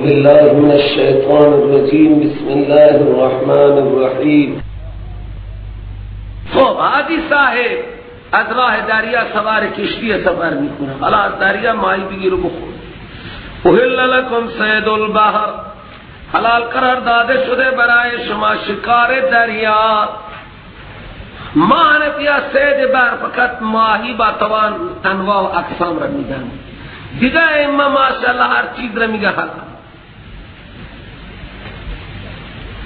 بالله من الشیطان الرجیم، بسم الله الرحمن الرحیم. خب حاجی صاحب از راه دریا سوار کشتی سفر میکنه، حالا از دریا ماهی بگیر و بخور. احل لکم صید البحر، حلال قرار داده شده برای شما شکار دریا. ما حنفیه صید بحر فقط ماهی با توان انواع و اقسام را میگن، دیگه ائمه ماشاءالله هر چیز را میگه حلال.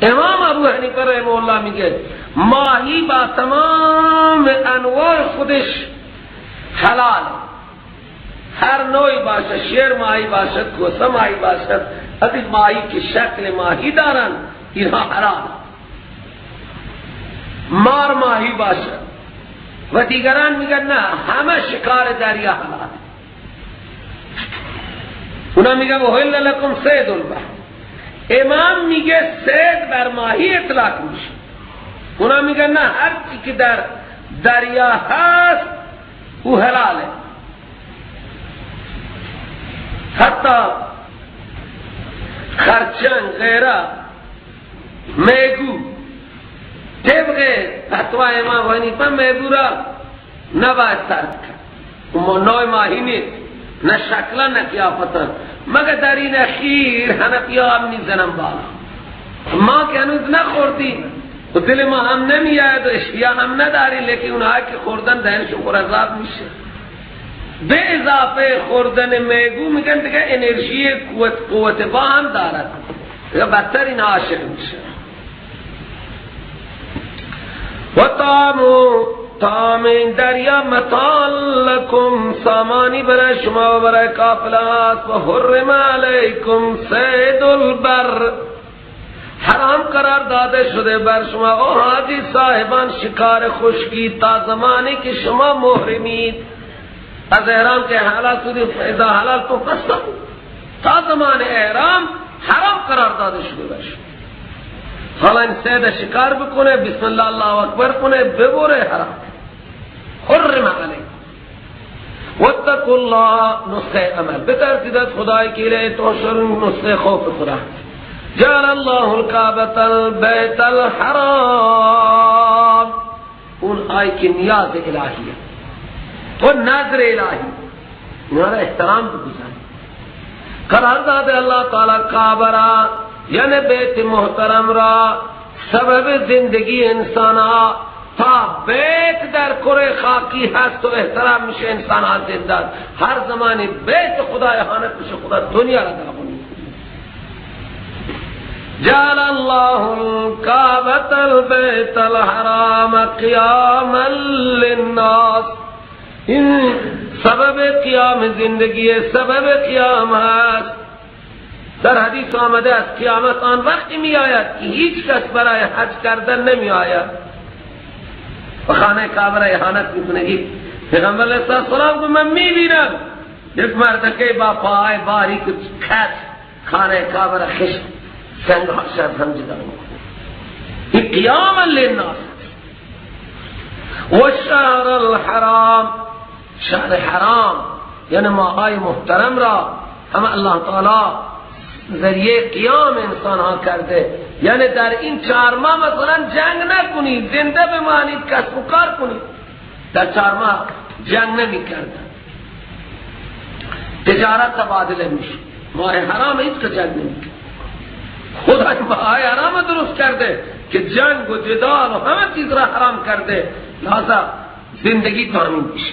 امام ابو حنیفه رحمه الله میگه ماهی با تمام انواع خودش حلال، هر نوعی باشد، شیر ماهی باشد، کوسه ماهی باشد، از این ماهی که شکل ماهی دارن اینها حلال. مار ماهی باشد و دیگران میگن نه، همه شکار دریا حلال. اونا میگن احل لکم صید البحر. امام میگه صید بر ماهی اطلاق میشه، اونا میگن نه، هر چی که در دریا هست او حلاله. حتی خرچنگ غیره میگو، طبق فتوا امام حنیفه میگو را نباید ترک کرد، نوع ماهی نیست، نه شکلا نه قیافتا. مگر در این اخیر حنفی‌ها هم میزنن بالا، ما که هنوز نخوردیم و دل ما هم نمیاد و اشتیا هم نداریم، لیکن اونها که خوردن دهنشون پر عذاب میشه. به اضافه خوردن میگو میگن دیگه انرژی قوت با هم دارد، دیگه بدتر این عاشق میشه. و طعام این دریا متاع لکم، سامانی برای شما و برای قافلات. و حرم علیکم صید البر، حرام قرار داده شده بر شما او حاجی صاحبان شکار خشکی تا زمانی که شما محرمید. از احرام که حلال شدی، اذا حلال تو فصل، تا زمان احرام حرام قرار داده شده بر شما. حالا این صید شکار بکنه، بسم الله الله اکبر کنه، ببره، حرام. حرم علیکم واتقوا الله، نسخه عمل، بترسید از خدای که الیه تحشرون، نسخه خوف خدا. جعل الله الکعبة البیت الحرام، اون آی که نیاز الهیه و نظر الهی، اینها را احترام بگذارید. قرار داده اللہ تعالی کعبه را، یعنی بیت محترم را، سبب زندگی انسان ها. تا بیت در کره خاکی هست و احترام میشه، انسان ها زنده. هر زمانی بیت خدا اهانت میشه، خدا دنیا را داغون. جعل الله الکعبة البیت الحرام قیاما للناس، این سبب قیام زندگی، سبب قیام هست. در حدیث آمده است قیامت آن وقتی می آید که هیچ کس برای حج کردن نمی آید و خانه کعبه را اهانت میکنه. پیغمبر علیه السلام گفت من می بینم یک مردکه با پاهای باریک کج خانه کعبه را خشت سنگ ها از هم جدا میکنه. این قیاما للناس. و شهر الحرام، شهر حرام یعنی ماهای محترم را هم الله تعالی ذریعه قیام انسان ها کرده. یعنی در این 4 ماه مثلا جنگ نکنید، زنده بمانید، کسب و کار کنید. در 4 ماه جنگ نمی کردن، تجارت تبادله میشه. ماه حرام هیچ که جنگ نمی کرد. خدا ماه حرام درست کرده که جنگ و جدال و همه چیز را حرام کرده، لہذا زندگی تامین میشه.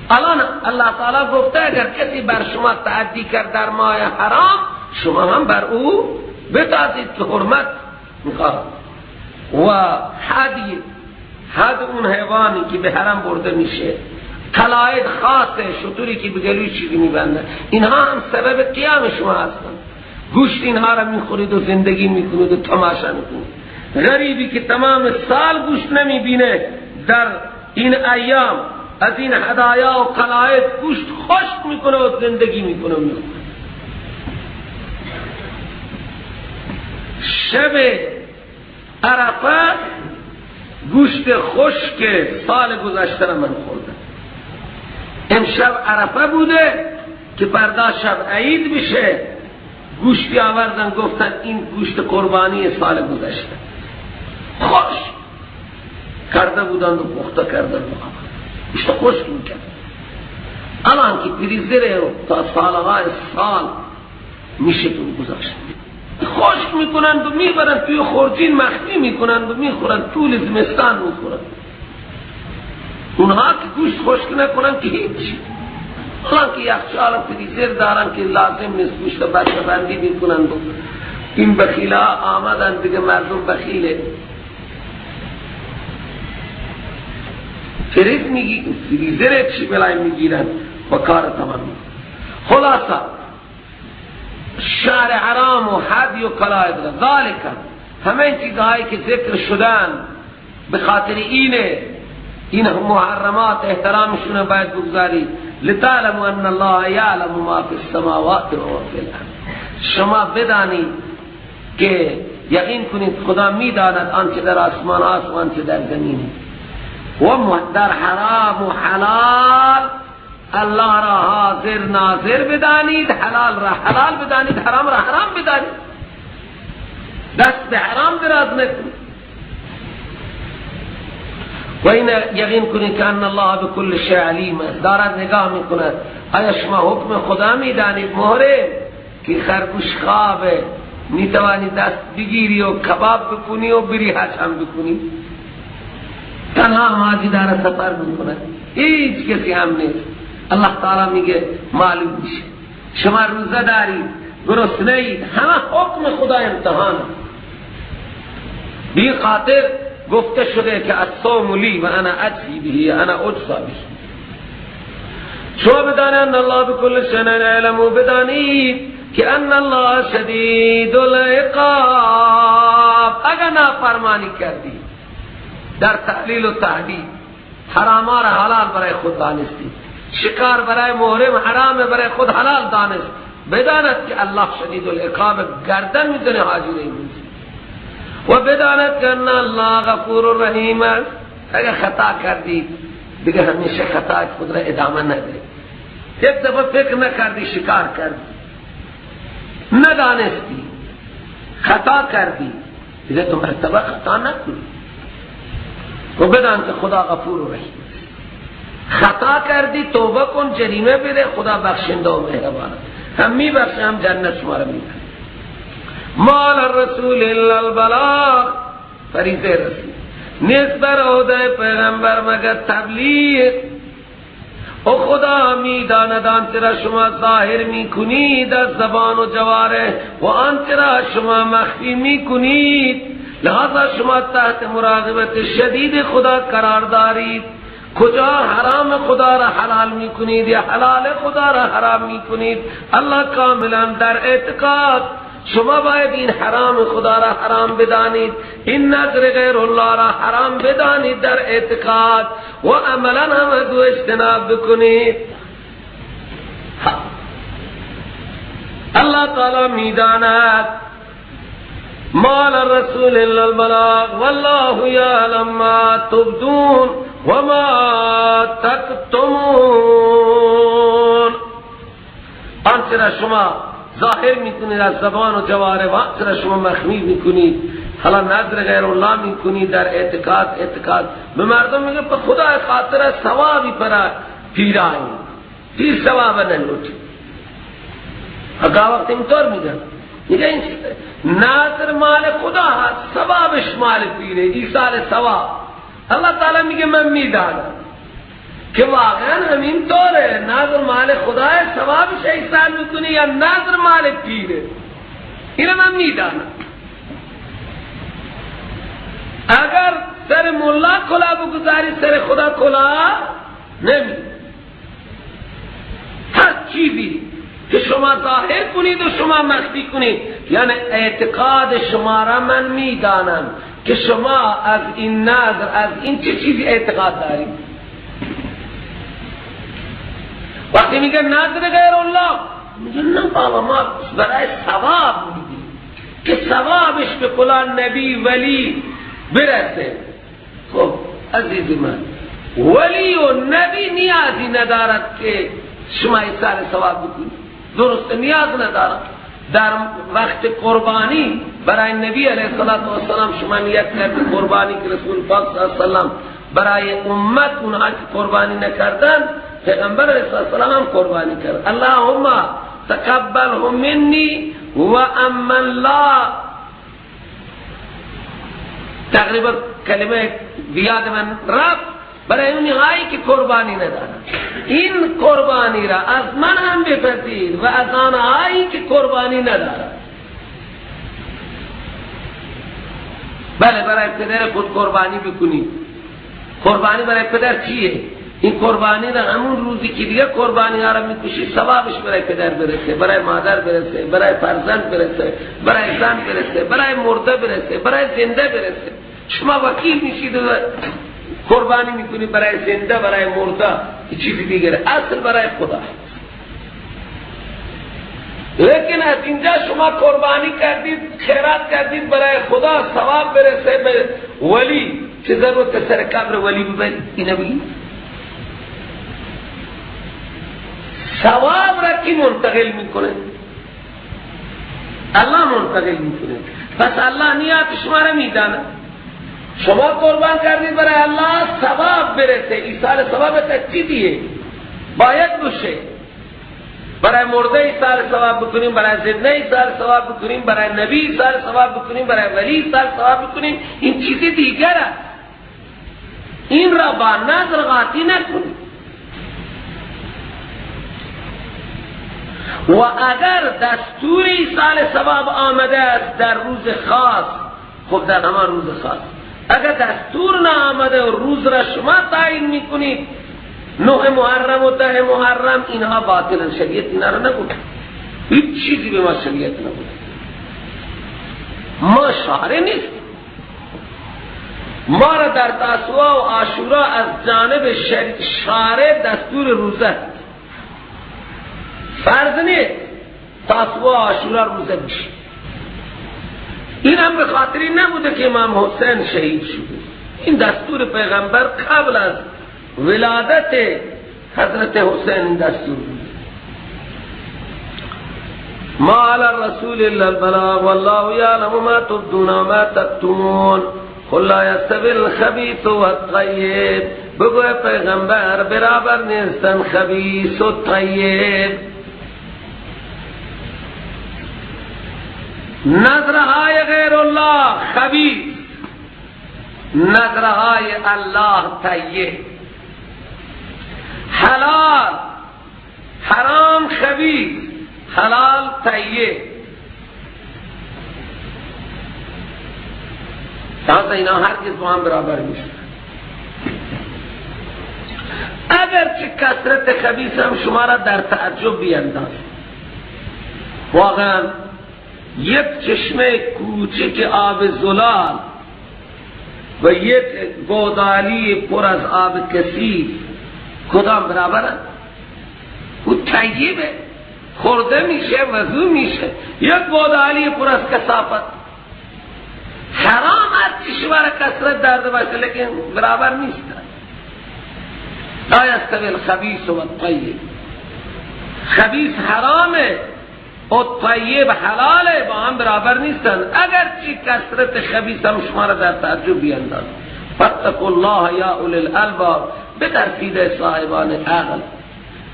الان الله تعالی گفته اگر کسی بر شما تعدی کرد در ماه حرام، شما هم بر او بتازید که حرمت میخواد. و حد اون حیوانی که به حرم برده میشه، قلاید خاصه، شطوری که به گلوی چیزی میبنده، اینها هم سبب قیام شما هستند. گوشت اینها را میخورید و زندگی میکنید و تماشا میکنید. غریبی که تمام سال گوشت نمیبینه، در این ایام از این هدایا و قلاید گوشت خشک میکنه و زندگی میکنه و میخوره. شب عرفه گوشت خشک سال گذشته را من خوردم. امشب عرفه بوده که فردا شب عید میشه، گوشتی آوردن، گفتن این گوشت قربانی سال گذشته، خوش کرده بودند و پخته کردند و گوشت خشک میکرد. الان که فریزره تا سالهای سال میشه تو گذاشت، خشک میکنند و میبرند توی خورجین مخفی میکنند و میخورند، طول زمستان میخورند. اونها که گوشت خشک نکنند که هیچ، الان که یخچال و فریزر دارن که لازم نیست، گوشت بسته بندی میکنند. این بخیلا آمدن دیگه، مردم بخیله، فریز میگی فریزر چی بلای میگیرن و کار تمام. خلاصه شعر حرام و حدی و قلاید ذالک، همه این چیزهایی که ذکر شدن به خاطر اینه، این محرمات احترامشون باید بگذاری. لتعلموا ان الله یعلم ما فی السماوات و ما فی الارض، شما بدانید که یقین کنید خدا میداند آنچه در آسمان هست و آنچه در زمین. و در حرام و حلال الله را حاضر ناظر بدانید، حلال را حلال بدانید، حرام را حرام بدانید، دست به حرام دراز نکنید. و این یقین کنید که ان الله بكل شیء علیم، دارد نگاه میکند. آیا شما حکم خدا میدانید؟ مهره که خرگوش خوابه، میتوانی دست بگیری و کباب بکنی و بری حج هم بکنی؟ تنها حاجی داره سفر میکند، هیچ کسی هم نیست. الله تعالی میگه معلوم میشه شما روزه دارید، گرسنه اید، همه حکم خدا امتحان. بی خاطر گفته شده که الصوم لی و انا اجزی به، انا اجزا به. شما بدانید ان الله بكل شیء علیم، و بدانید که ان الله شدید العقاب. اگر نافرمانی کردی در تحلیل و تحدید، حراما را حلال برای خود دانستی، شکار برای محرم حرام برای خود حلال دانست، بداند که الله شدید العقاب، گردن میزنه حاجی نیست. و بداند که ان الله غفور رحیم است. اگر خطا کردی دیگه همیشه خطا خود را ادامه نده. یک دفعه فکر نکردی شکار کردی، ندانستی، خطا کردی، دیگه تو مرتبه خطا نکنی. و بدان که خدا غفور و رحیم. خطا کردی توبه کن، جریمه بده، خدا بخشنده و مهربان، هم میبخشه هم جنت شما را میبره. مال الرسول الا البلاغ، فریضه رسول نیست بر عهده پیغمبر مگر تبلیغ. و خدا میداند آنچه را شما ظاهر میکنید از زبان و جوارح و آنچه را شما مخفی میکنید، لہذا شما تحت مراقبت شدید خدا قرار دارید. کجا حرام خدا را حلال میکنید یا حلال خدا را حرام میکنید، الله کاملا در اعتقاد. شما باید این حرام خدا را حرام بدانید، این نظر غیر الله را حرام بدانید در اعتقاد و عملا هم از او اجتناب بکنید. الله تعالی میداند ما للرسول الا البلاغ والله یعلم ما تبدون وما تکتمون. آنچه را شما ظاهر میکنید از زبان و جوارح و آنچه را شما مخفی میکنید، حالا نظر غیر الله میکنید در اعتقاد، اعتقاد به مردم میگه به خدا خاطر ثوابی پر پیرایی، پیر ثواب نلوٹی. اگه وقت اینطور میگن، میگه این نظر مال خدا هست، ثوابش مال پیره، ایصال ثواب. الله تعالی میگه من میدانم که واقعا همین طوره، نظر مال خدا ہے، ثوابش ایصال میکنی یا نظر مال پیره، اینو من میدانم. اگر سر مولا کلا بگذاری سر خدا کلا نمی. هر چیزی که شما ظاهر کنید و شما مخفی کنید، یعنی اعتقاد شما را من میدانم که شما از این نظر، از این چه چیزی اعتقاد دارید. وقتی میگه نظر غیر الله، میگه نه بابا ما برای ثواب میگیم که ثوابش به فلان نبی ولی برسه. خب عزیز من، ولی و نبی نیازی ندارد که شما ایصال ثواب بکنید، درست نیاز ندارد. در وقت قربانی برای نبی علیه السلام شما نیت کرد قربانی که رسول پاک صلی الله علیه وسلم برای امت اونها که قربانی نکردن، پیغمبر علیه السلام هم قربانی کرد. اللهم تقبله منی و امن لا، تقریبا کلمه بیاد من رفت، برای اونهایی که قربانی ندارن این قربانی را از من هم بپذیر و از آنهایی که قربانی ندارن. بله، برای پدر خود قربانی بکنی. قربانی برای پدر چیه؟ این قربانی را همون روزی که دیگه قربانی ها را میکشی ثوابش برای پدر برسه، برای مادر برسه، برای فرزند برسه، برای زن برسه، برای مرده برسه، برای زنده برسه. شما وکیل میشید و قربانی میکنی برای زنده، برای مرده، چیزی دیگره، اصل برای خدا. لیکن از اینجا شما قربانی کردید، خیرات کردید برای خدا، ثواب برسه به ولی. چه ضرورت سر قبر ولی ببرید؟ اینو بگید ثواب را کی منتقل میکنه؟ الله منتقل میکنه. پس الله نیات شما را میدانه. شما قربان کردید برای الله، ثواب برسه، ایصال ثواب تکیدیه، باید بشه. برای مرده ایصال ثواب بکنیم، برای زنده ایصال ثواب بکنیم، برای نبی ایصال ثواب بکنیم، برای ولی ایصال ثواب بکنیم، این چیزی دیگر است. این را با نظر قاطی نکنیم. و اگر دستور ایصال ثواب آمده است در روز خاص، خب در همان روز خاص. اگر دستور نآمده و روز را شما تعیین میکنید، 9 محرم و 10 محرم، اینها باطلن. شریعت اینا را نگفت، هیچ چیزی به ما شریعت نگفت. ما شارع نیست. ما را در تاسوعا و عاشورا از جانب شارع دستور روزه فرض نیست. تاسوعا و عاشورا روزه میشه. این هم به خاطری نبوده که امام حسین شهید شده. این دستور پیغمبر قبل از ولادت حضرت حسین این دستور بود. ما علی الرسول الا البلاغ والله یعلم ما تبدون وما تکتمون قل لا یستوی الخبیث والطیب. بگو پیغمبر برابر نیستن خبیث و طیب. نظرهای غیر الله خبیث، نظرهای الله طیب. حلال حرام خبیث، حلال طیب. تازه اینا هرگز با هم برابر نیست. اگرچه کثرت خبیث هم شما را در تعجب بینداز. واقعا یک چشمه کوچک آب زلال و یک گودالی پر از آب کثیف کدام برابرند؟ او طیبه، خورده میشه، وضو میشه. یک گودالی پر از کثافت، حرام هرچی شما را کثرت درده باشه لیکن برابر نیست. لا یستوی الخبیث و الطیب. خبیث حرامه و طیب حلاله، با هم برابر نیستن. اگرچه کثرت خبیث هم شما را در تعجب بینداز. فاتقوا الله یا اولی الالباب. بترسید ای صاحبان عقل،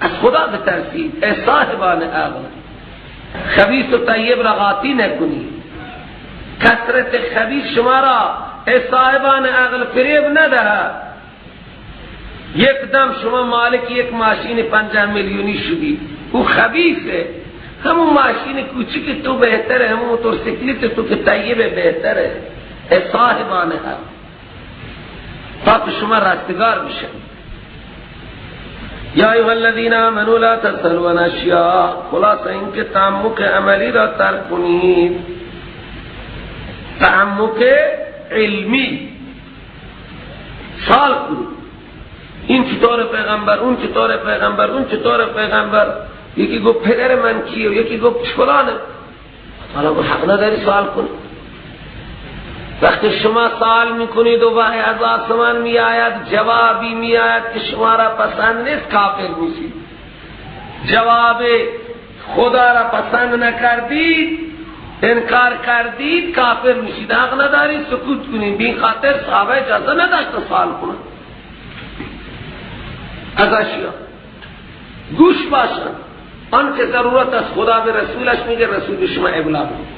از خدا بترسید ای صاحبان عقل. خبیث و طیب را قاطی نکنید. کثرت خبیث شما را ای صاحبان عقل فریب ندهد. یک دم شما مالک یک ماشین 50 میلیونی شدی، او خبیثه. همون ماشین کوچیک تو بهتره، همون موتورسیکلت تو که طیبه بهتره. ای صاحبان عقل، تا که شما رستگار بشه. یا ایها الذین آمنوا لا تسألوا عن اشیاء. خلاصه اینکه تعمق عملی را ترک کنید، تعمق علمی سوال کنید. این چطور پیغمبر، اون چطور پیغمبر، اون چطور پیغمبر. یکی گفت پدر من کیه، یکی گفت فلانه. حالا حق نداری سوال کنی. وقتی شما سوال میکنید و وحی از آسمان میآید، جوابی میآید که شما را پسند نیست، کافر میشید. جواب خدا را پسند نکردید، انکار کردید، کافر میشید. حق نداری سکوت کنید. بی خاطر صحابه اجازه نداشت سوال کنند از اشیا. گوش باشند، آن که ضرورت از خدا به رسولش میگه، رسول به شما ابلاغ میده.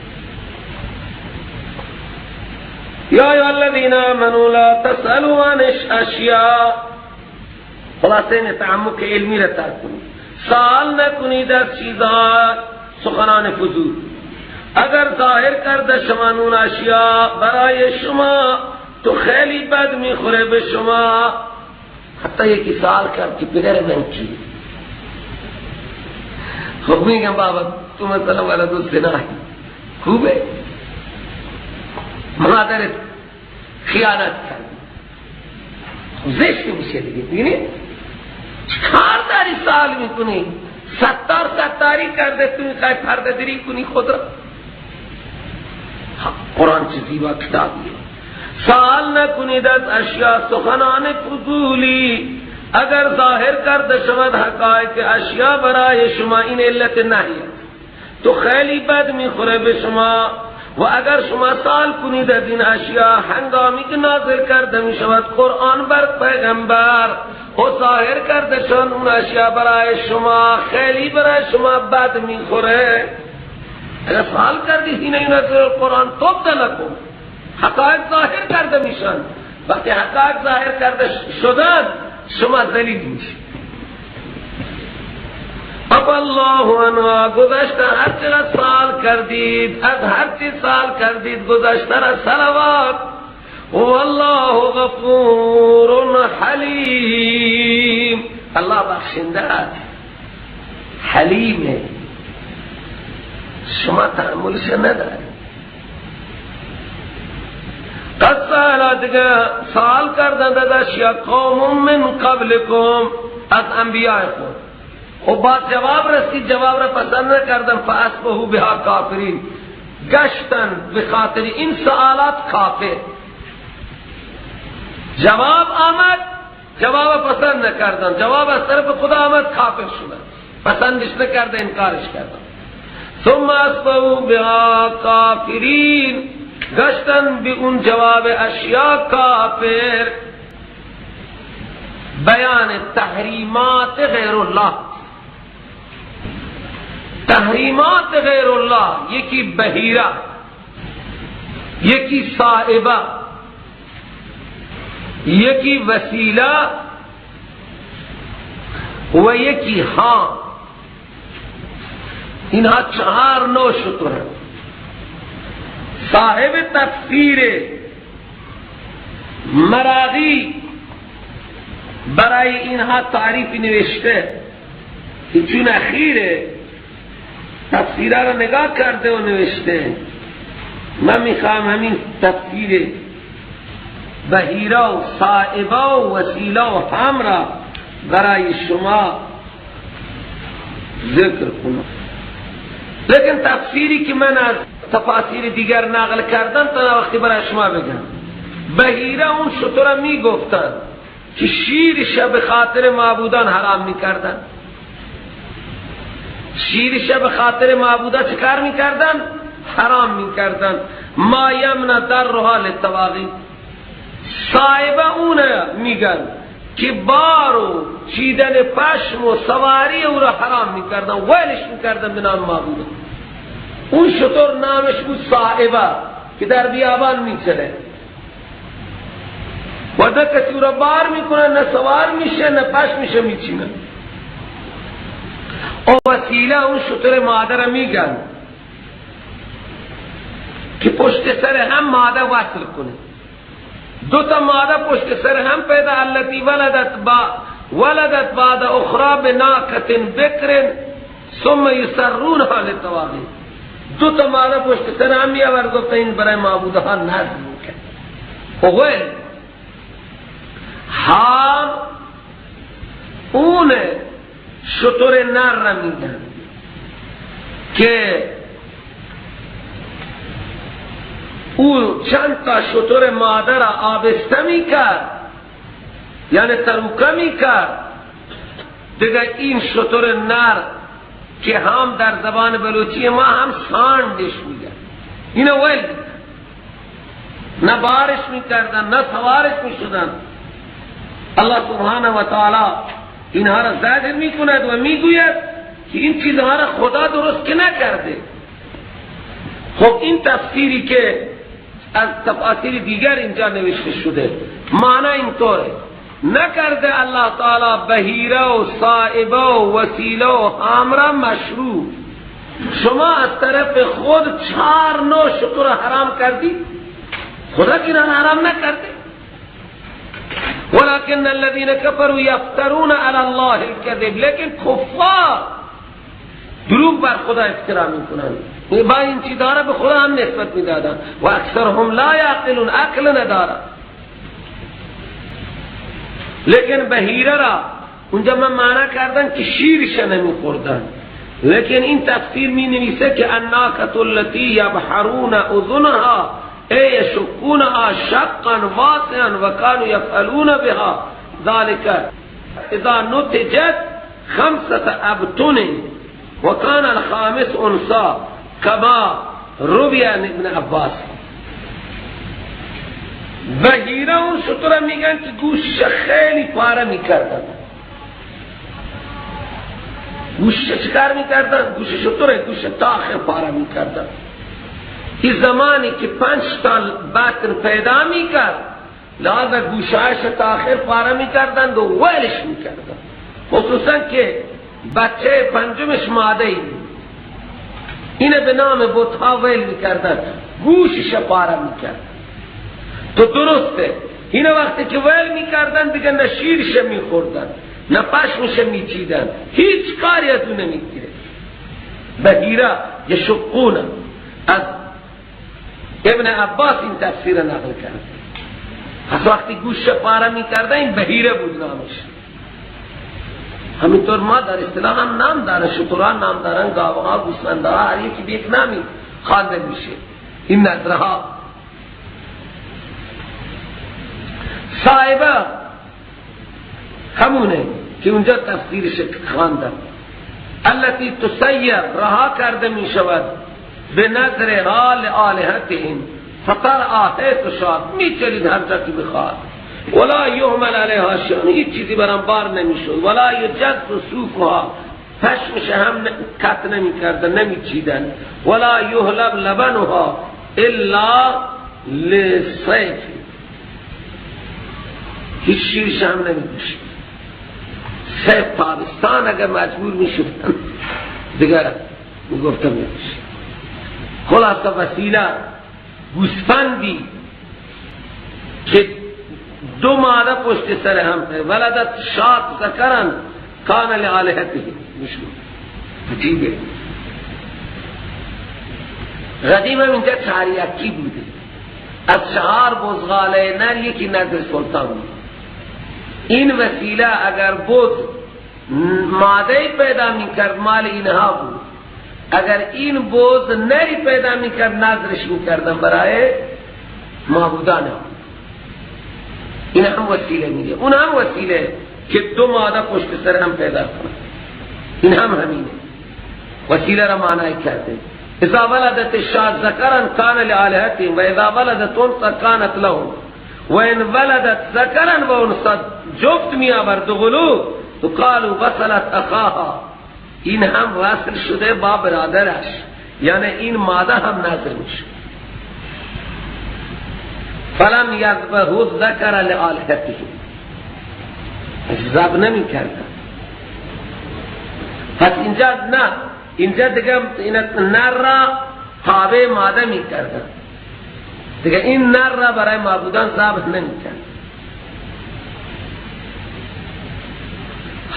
یا ایها الذین آمنوا لا تسألوا عن اشیاء. خلاصه این تعمق علمی را ترک کنید، سوال نکنید از چیزها، سخنان فضول. اگر ظاهر کرده شما نون اشیاء برای شما تو خیلی بد میخوره به شما. حتی یکی سوال کرد که پدر من کی؟ خب میگم بابا تو مثلا ولد الزنا خوبه، مادرت خیانت کرد، زشت میشه دیگه. ببینید چیکار داری سوال میکنی؟ ستار ستاری کرده، تو میخوای پرده دری کنی خود را. قرآن چه زیبا کتابیه. سوال نکنید از اشیاء سخنان فضولی، اگر ظاهر کرده شود حقایق اشیاء برای شما، این علت نهی است، تو خیلی بد میخوره به شما. و اگر شما سوال کنید از این اشیاء هنگامی که نازل کرده می شود قرآن بر پیغمبر و ظاهر کرده شون اون اشیاء برای شما، خیلی برای شما بد میخوره. اگر سوال کردی حین نزول قرآن تبد لکم، حقایق ظاهر کرده میشن. وقتی حقایق ظاهر کرده شدن شما ذلیل میشید. عفا الله عنها، گذشته هر چقدر سوال کردید، از هر چی سوال کردید گذشته را صلوات. والله غفور حلیم، الله بخشنده است، حلیمه، شما تحملش ندارید. قد سأل، دیگه سوال کردند از اشیاء قوم من قبلکم، از انبیاء خود. و بعد جواب رسید، جواب را پسند نکردن، فاصبحوا بها کافرین، گشتن به خاطر این سوالات کافر. جواب آمد، جواب پسند نکردن، جواب از طرف خدا آمد، کافر شدن، پسندش نکرده، انکارش کردن. ثم اصبحوا بها کافرین، گشتن به اون جواب اشیاء کافر. بیان تحریمات غیر الله، تحریمات غیر الله، یکی بحیره، یکی صائبه، یکی وسیله و یکی حام. اینها چهار نوع شتر ہیں. صاحب تفسیر مراغی برای اینها تعریف نوشته که چون اخیره تفسیره را نگاه کرده و نوشته. من میخوام همین تفسیر بحیره و صائبه و وسیله و حام را برای شما ذکر کنم. لیکن تفسیری که من از تفاسیر دیگر نقل کردم تا وقتی برای شما بگم. بحیره اون شتر میگفتن که شیرش به خاطر معبودان حرام میکردن. شیرش به خاطر معبودان چکار میکردن؟ حرام میکردن. ما یمن درها للطواغیت. صائبه اونه میگن که بار و چیدن پشم و سواری او را حرام میکردن، ولش میکردن به نام معبودان. اون شتر نامش بود صائبه که در بیابان میچله و ده کسی او را بار میکنه، نه سوار میشه نه پشم میشه میچینه. او وسیله اون شتر مادر میگن که پشت سر هم ماده وصل کنه. دو تا ماده پشت سر هم پیدا، التی ولدت بعد اخرى بناقة بکر ثم یسرونها للطواغیت. دو تا ماده پشت سر هم میآورد، گفت این برای معبودها نظم میکرد. اول حام اون شتر نر را میگن که او چند تا شتر مادر آبسته میکرد، یعنی تروکه میکرد. دیگه این شتر نر که هم در زبان بلوچی ما هم ساندش میگن. اینو ول نه بارش میکردن نه سوارش میشدن. الله سبحانه و تعالی اینها را زجر میکند و میگوید که این چیزها را خدا درست که نکرده. خب این تفسیری که از تفاسیر دیگر اینجا نوشته شده معنی اینطوره، نکرده الله تعالی بهیره و صائبه و وسیله و حامره مشروع. شما از طرف خود 4 نوع شتر حرام کردی، خدا که حرام نکرده. ولكن الذين كفروا يفترون على الله الكذب، لیکن کفار دروغ بر خدا افترا میکنند، با این چیزها را به خدا هم نسبت میدادن. و اکثرهم لا یعقلون، عقل ندارن. لیکن بهیره را اونجا من معنی کردن که شیرش نمیخوردن، لیکن این تفسیر می نویسه که الناقة التي یبحرون اذنها ای یشقونها شقا واسعا وكانوا يفعلون بها ذلك اذا نتجت 5 ابطن وكان الخامس انثى كما روی عن ابن عباس. بهیره اون شتر میگن که گوشش خیلی پاره میکردن. گوشش چکار میکردن؟ گوش شتر گوش تاخر پاره میکردن. این زمانی که 5 تا بطن پیدا میکرد، لہذا گوشایش تاخر پاره میکردن و ولش میکردن، خصوصا که بچه پنجمش ماده ای بود. اینه به نام بتها ول میکردن، گوشش پاره میکردن. تو درسته اینه وقتی که ول میکردن دیگه نه شیرش میخوردن نه پشمش میچیدن، هیچ کاری از اون نمیگیره. بهیره یشقون، از ابن عباس این تفسیر نقل کرد. پس وقتی گوش پاره میکردن این بهیره بود نامش. همینطور ما در اصطلاح هم نام داره، شتران نام دارن، گاوها، گوسفندها، هر یکی به یک نامی خوانده میشه. این نظرها صاحبه همونه که اونجا تفسیرش خواندم، التي تسیر رها کرده می شود به نظر حال آلهتهم فطر آهه شاد می چلید هر جا که بخواد. ولا یحمل علیها شیء، هیچ چیزی برام بار نمی شد. ولا یجز صوفها، پشمش هم کت نمی کردن، نمی چیدن. ولا یحلب لبنها الا لصیف، هیچ شیرش هم نمی دوشید. صیف تابستان اگر مجبور می شدن دیگر می گفتم می دوشید. خلاصه وسیله گوسفندی که 2 ماده پشت سر هم ولدت شات ذکرن کان لآلهته. عجیبه. قدیم هم اینجا 4-1 بوده، از 4 بزغاله نر یکی نظر سلطان بود. این وسیله اگر بز ماده پیدا میکرد مال اینها بود، اگر این بز نری پیدا میکرد نظرش میکردن برای معبودان. این هم وسیله میگه، اون هم وسیله که 2 ماده پشت سر هم پیدا کنه. این هم همینه، وسیله را معنی کرده. اذا ولدت الشاة ذکرا کان لآلهتهم و اذا ولدت انثى کانت لهم و ان ولدت ذکرا و انثى، جفت می آورد غلو تو قالوا وصلت اخاها، این هم وصل شده با برادرش، یعنی این ماده هم نازل میشه. فلم یذبحوا الذکر لآلهتهم، ذبح نمی کردن. پس اینجا نه، اینجا دیگه نر را تابع ماده می کردن، دیگه این نر را برای معبودان ذبح نمی کردن.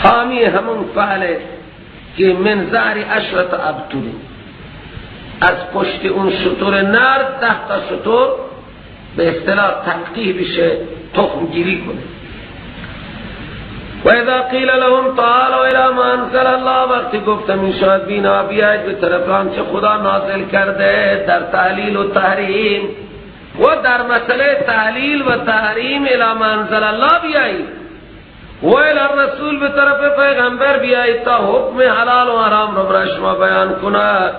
حامی همون فعل که من زهر 10 ابطل، از پشت اون شتر نر 10 تا شتر به اصطلاح تلقیح بشه، تخم گیری کنه. و اذا قیل لهم تعالوا الى ما انزل الله، وقتی گفتم این شاید بینا بیاید به طرف آنچه خدا نازل کرده در تحلیل و تحریم و در مسئله تحلیل و تحریم، الى ما انزل الله بیایید. و الی الرسول، به طرف پیغمبر بیایید تا حکم حلال و حرام رو برای شما بیان کند.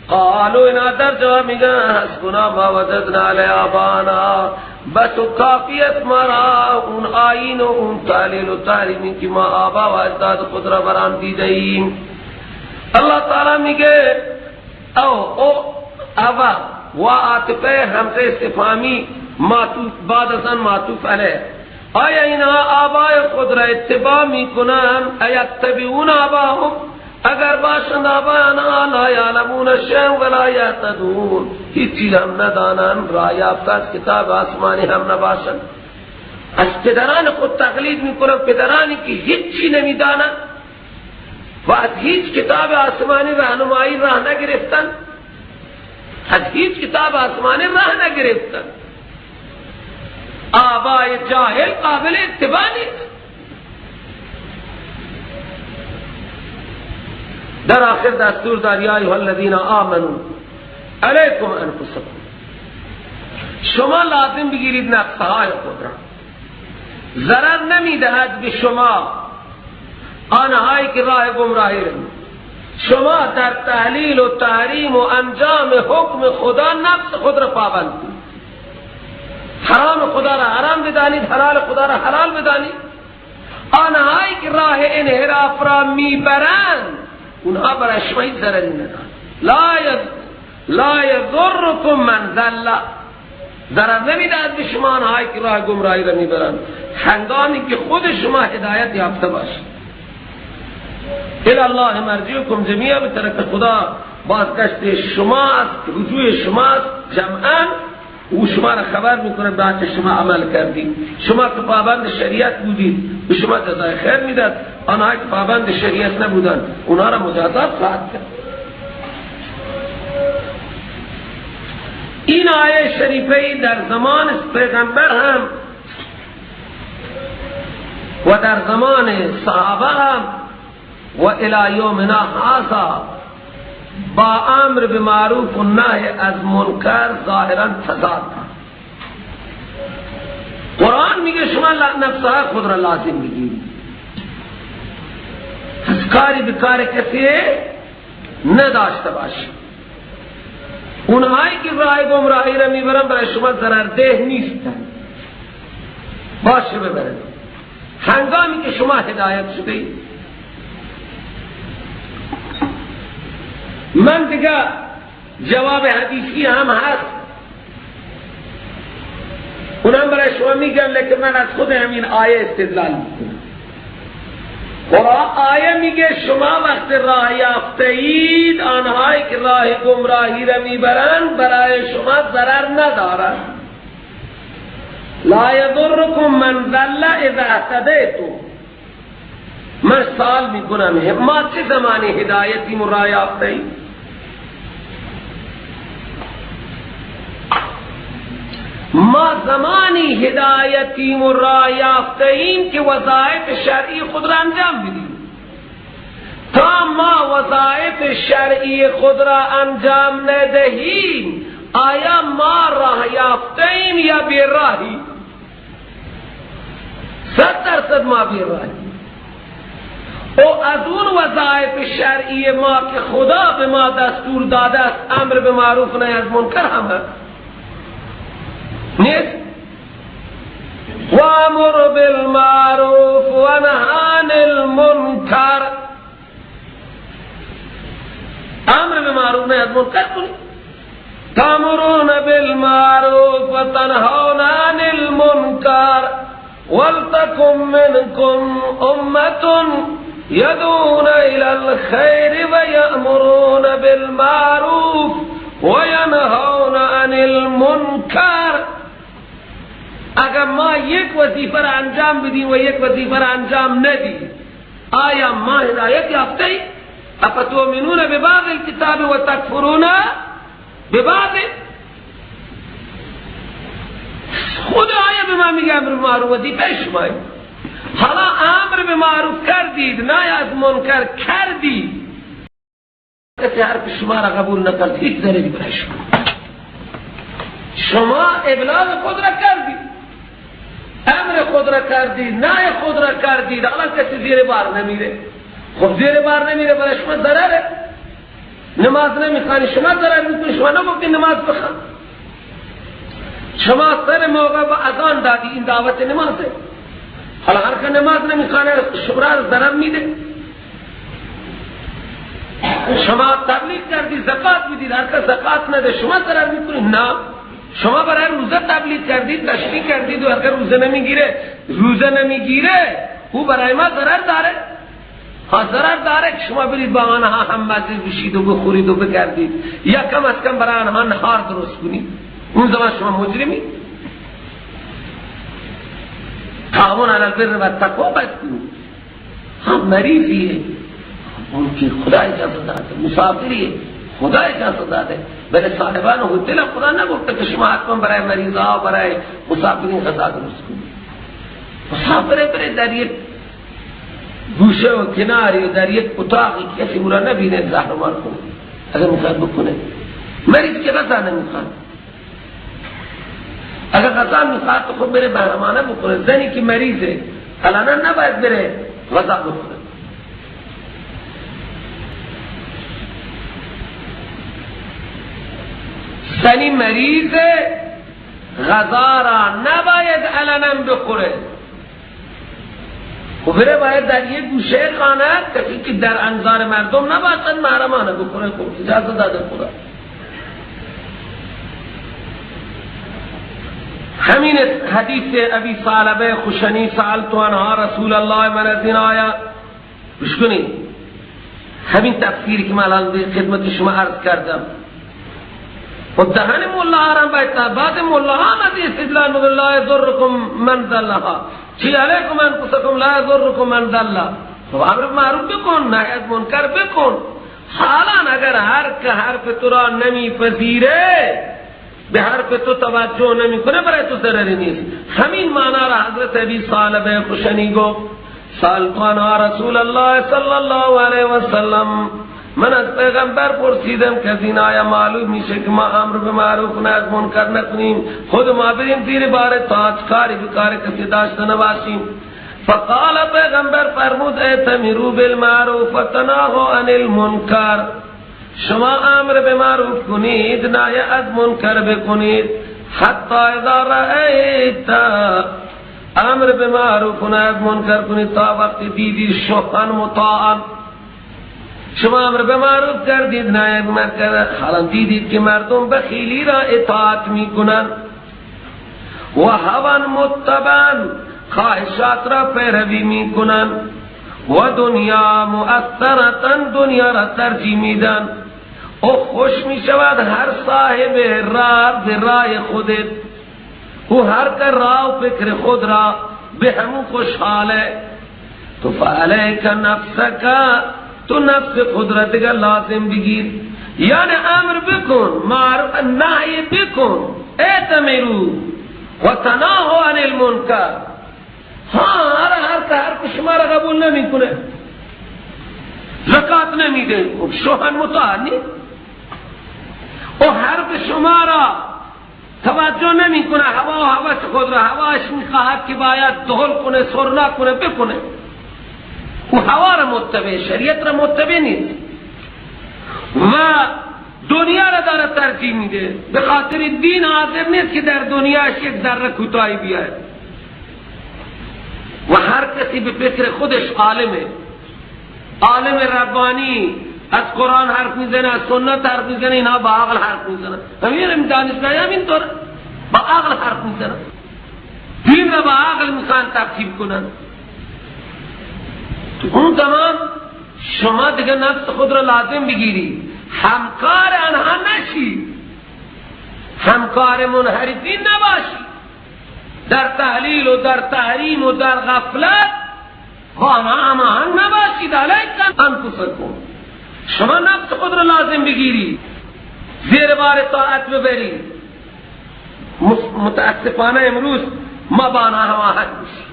قالوا، اینا در جواب میگن حسبنا ما وجدنا علیه آبانا، بس و کافیت مرا اون آیین و اون تعلیل و تعلیمی که ما آبا و اجداد خود را بران دیده ایم. اللہ تعالی میگه او او اوا و عاطفه همزه استفهامی معطوف بعد از آن معطوف علیه. آیا اینها آبای خود را اتباع میکنن؟ ایتبعون آباهم؟ اگر باشند آبای آنها لا یعلمون شیئا ولا یهتدون، هیچ چیز هم ندانند، راه یافته از کتاب آسمانی هم نباشند. از پدران خود تقلید میکنند، پدرانی که هیچ چی نمیدانند و از هیچ کتاب آسمانی راهنمایی راه نگرفتند، از هیچ کتاب آسمانی راه نگرفتند. آبای جاهل قابل اتباع نیست. در آخر دستور دار یا ایها الذین آمنوا علیکم انفسکم، شما لازم بگیرید نفسهای خود را. ضرر نمیدهد به شما آنهایی که راه گمراهی روند. شما در تحلیل و تحریم و انجام حکم خدا نفس خود را پابند کنید. حرام خدا را حرام بدانید، حلال خدا را حلال بدانید. آنهایی که راه انحراف را میبرند اونها برای شما هیچ ضرری ندارند. لا یضرکم من ضل، ضرر نمیدهد به شما آنهایی که راه گمراهی را میبرند، هنگامی که خود شما هدایت یافته باشید. الی الله مرجعکم جمیعا، به طرف خدا بازگشت شما است، رجوع شما است جمعا. او شما را خبر میکنه بعد شما عمل کردید. شما که پابند شریعت بودید به شما جزای خیر میداد، آنها که پابند شریعت نبودند اونها را مجازات خواهد کرد. این آیه شریفه در زمان پیغمبر هم و در زمان صحابه هم و الی یومنا هذا با امر به معروف و نهی از منکر ظاهرا تضاد. قرآن میگه شما نفسها خود را لازم بگیرید، پس کاری به کار کسی نداشته باشید. اونهایی که راه گمراهی را میبرن برای شما ضررده نیستن، باشه ببرن. هنگامی که شما هدایت شده اید. من دیگه جواب حدیثی هم هست، اونم برای شما میگم، لیکن من از خود همین آیه استدلال میکنم. قرآن آیه میگه شما وقت راه یافته اید آنهایی که راه گمراهی را میبرند برای شما ضرر ندارند. لا یضرکم من ضل اذا اهتدیتم. من سوال میکنم ما چه زمانی هدایتیم و راه یافته ایم؟ ما زمانی هدایتیم و راه یافته ایم که وظایف شرعی خود را انجام بدیم. تا ما وظایف شرعی خود را انجام ندهیم آیا ما راه یافته ایم یا بیراهی؟ 100% ما بیراهی. او از اون وظایف شرعی ما که خدا به ما دستور داده است امر به معروف نهی از منکر هم هست نیست. وامر بالمعروف ونهی عن المنکر، امر به معروف نهی از منکر کنید. تامرون بالمعروف وتنهون عن المنکر ولتکن منکم امة يدعون إلى الخير ويأمرون بالمعروف وينهون عن المنكر. اگر ما یک وظیفه را انجام بدیم و یک وظیفه را انجام ندیم آیا ما هدایت یافته ایم؟ افتؤمنون ببعض الكتاب وتکفرون ببعض. خود آیا به ما میگه امر معروف وظیفه شما؟ حالا امر به معروف کردید نهی از منکر کردید، کسی حرف شما را قبول نکرد هیچ ضرری برای شما، شما ابلاغ خود را کردید. امر خود را کردید، نه خود را کردید، الان کسی زیر بار نمیره. خب زیر بار نمیره برای شما ضرره. نماز نمیخوانی شما ضرر میکنی، شما نگفتی نماز بخوان، شما سر موقع با اذان دادی، این دعوت نمازه. حالا هر که نماز نمیخوانه شما را ضرر میده. شما تبلیغ کردی زکات میدید، هر که زکات نده شما ضرر میکنی. نه، شما برای روزه تبلیغ کردید، تشریح کردید و هر که روزه نمیگیره، روزه نمیگیره او برای ما ضرر داره. ها ضرر داره که شما برید با آنها هم مزه بشید و بخورید و بگردید، یا کم از کم برای آنها نهار درست کنید، اون زمان شما مجرمی. تعاون علی البر و التقوا باید کنید. هم مریضیه اون که خدا اجازه داده، مسافریه خدا اجازه داده، بله صاحبان هتل خدا نگفته که شما حتما برای مریض ها برای مسافرین غذا درست کنید. مسافره بره در یک گوشه و کناری و در یک اتاقی کسی او را نبینه زهرمار کنه، اگر میخواد بکنه. مریض که غذا نمیخواد، اگر غذا میخواد تو خب بره بهرمانه بکنه. زنی که مریضه الان نباید بره غذا بکنه. زنی مریض غذا را نباید علنا بخوره، خب بره باید در یک گوشه خانه کسی که در انظار مردم نباشد محرمانه بخوره. خب اجازه داده خدا. همین حدیث ابی ثعلبه خشنی سألت عنها رسول الله، من از این آیه گوش کنید، همین تفسیری که من الان به خدمت شما عرض کردم. و دهن مولا هم باید بعد مولا هم از استدلال میکنه لا یضرکم من ضلها، چی علیکم انفسکم لا یضرکم من ضل. خب امر معروف بکن، نهی از منکر بکن. حالا اگر هر که حرف تو را نمیپذیره، به حرف تو توجه نمیکنه، برای تو ضرری نیست. همین معنا را حضرت ابی ثعلبه خشنی گفت سألت عنها رسول الله صلی الله علیه وسلم، من از پیغمبر پرسیدم که از این آیه معلوم میشه که ما امر به معروف نه از منکر نکنیم، خود ما بریم زیر بار تاج کاری بکار کسی داشته نباشیم. فقال پیغمبر فرمود ائتمروا بالمعروف وتناهوا عن المنکر، شما امر به معروف کنید، نهی از منکر بکنید. حتی اذا رأیت، امر به معروف و نهی از منکر کنید تا وقتی دیدی شحا مطاعا، شما امر به معروف کردید نهی از منکر، حالا دیدید که مردم بخیلی را اطاعت میکنن و هوا متبعا، خواهشات را پیروی میکنن و دنیا مؤثرتا، دنیا را ترجیح میدن. او خوش میشود هر صاحب راه به رای خودت، او هر که راه و فکر خود را به همون خوشحاله. تو فعلیک نفسک، تو نفس خود را دیگر لازم بگیر، یعنی امر بکن، معروف نهی بکن، ائتمروا و تناهوا عن المنکر. ها هر هر شما را قبول نمیکنه، زکات نمیده، شوهن مطاع نیست، او حرف شما را توجه نمیکنه، هوا و هوس خود را، هواش میخواهد که باید دهل کنه، سرنا کنه، بکنه. او هوا را متبع، شریعت را متبع نیست و دنیا را داره ترجیح میده. به خاطر دین حاضر نیست که در دنیاش یک ذره کوتاهی بیاید. و هر کسی به فکر خودش عالمه، عالم ربانی، از قرآن حرف میزنه، از سنت حرف میزنه، اینها با عقل حرف میزنه. همین دانشگاهی همینطوره، با عقل حرف میزنه، دین را با عقل میخوان ترتیب کنن. تو اون زمان شما دیگه نفس خود را لازم بگیری، همکار آنها نشی، همکار منحرفین نباشی، در تحلیل و در تحریم و در غفلت با آنها هماهنگ نباشید. علیکم انفسکم، شما نفس خود را لازم بگیری، زیر بار طاعت ببری. متاسفانه امروز ما با آنها هماهنگ میشیم،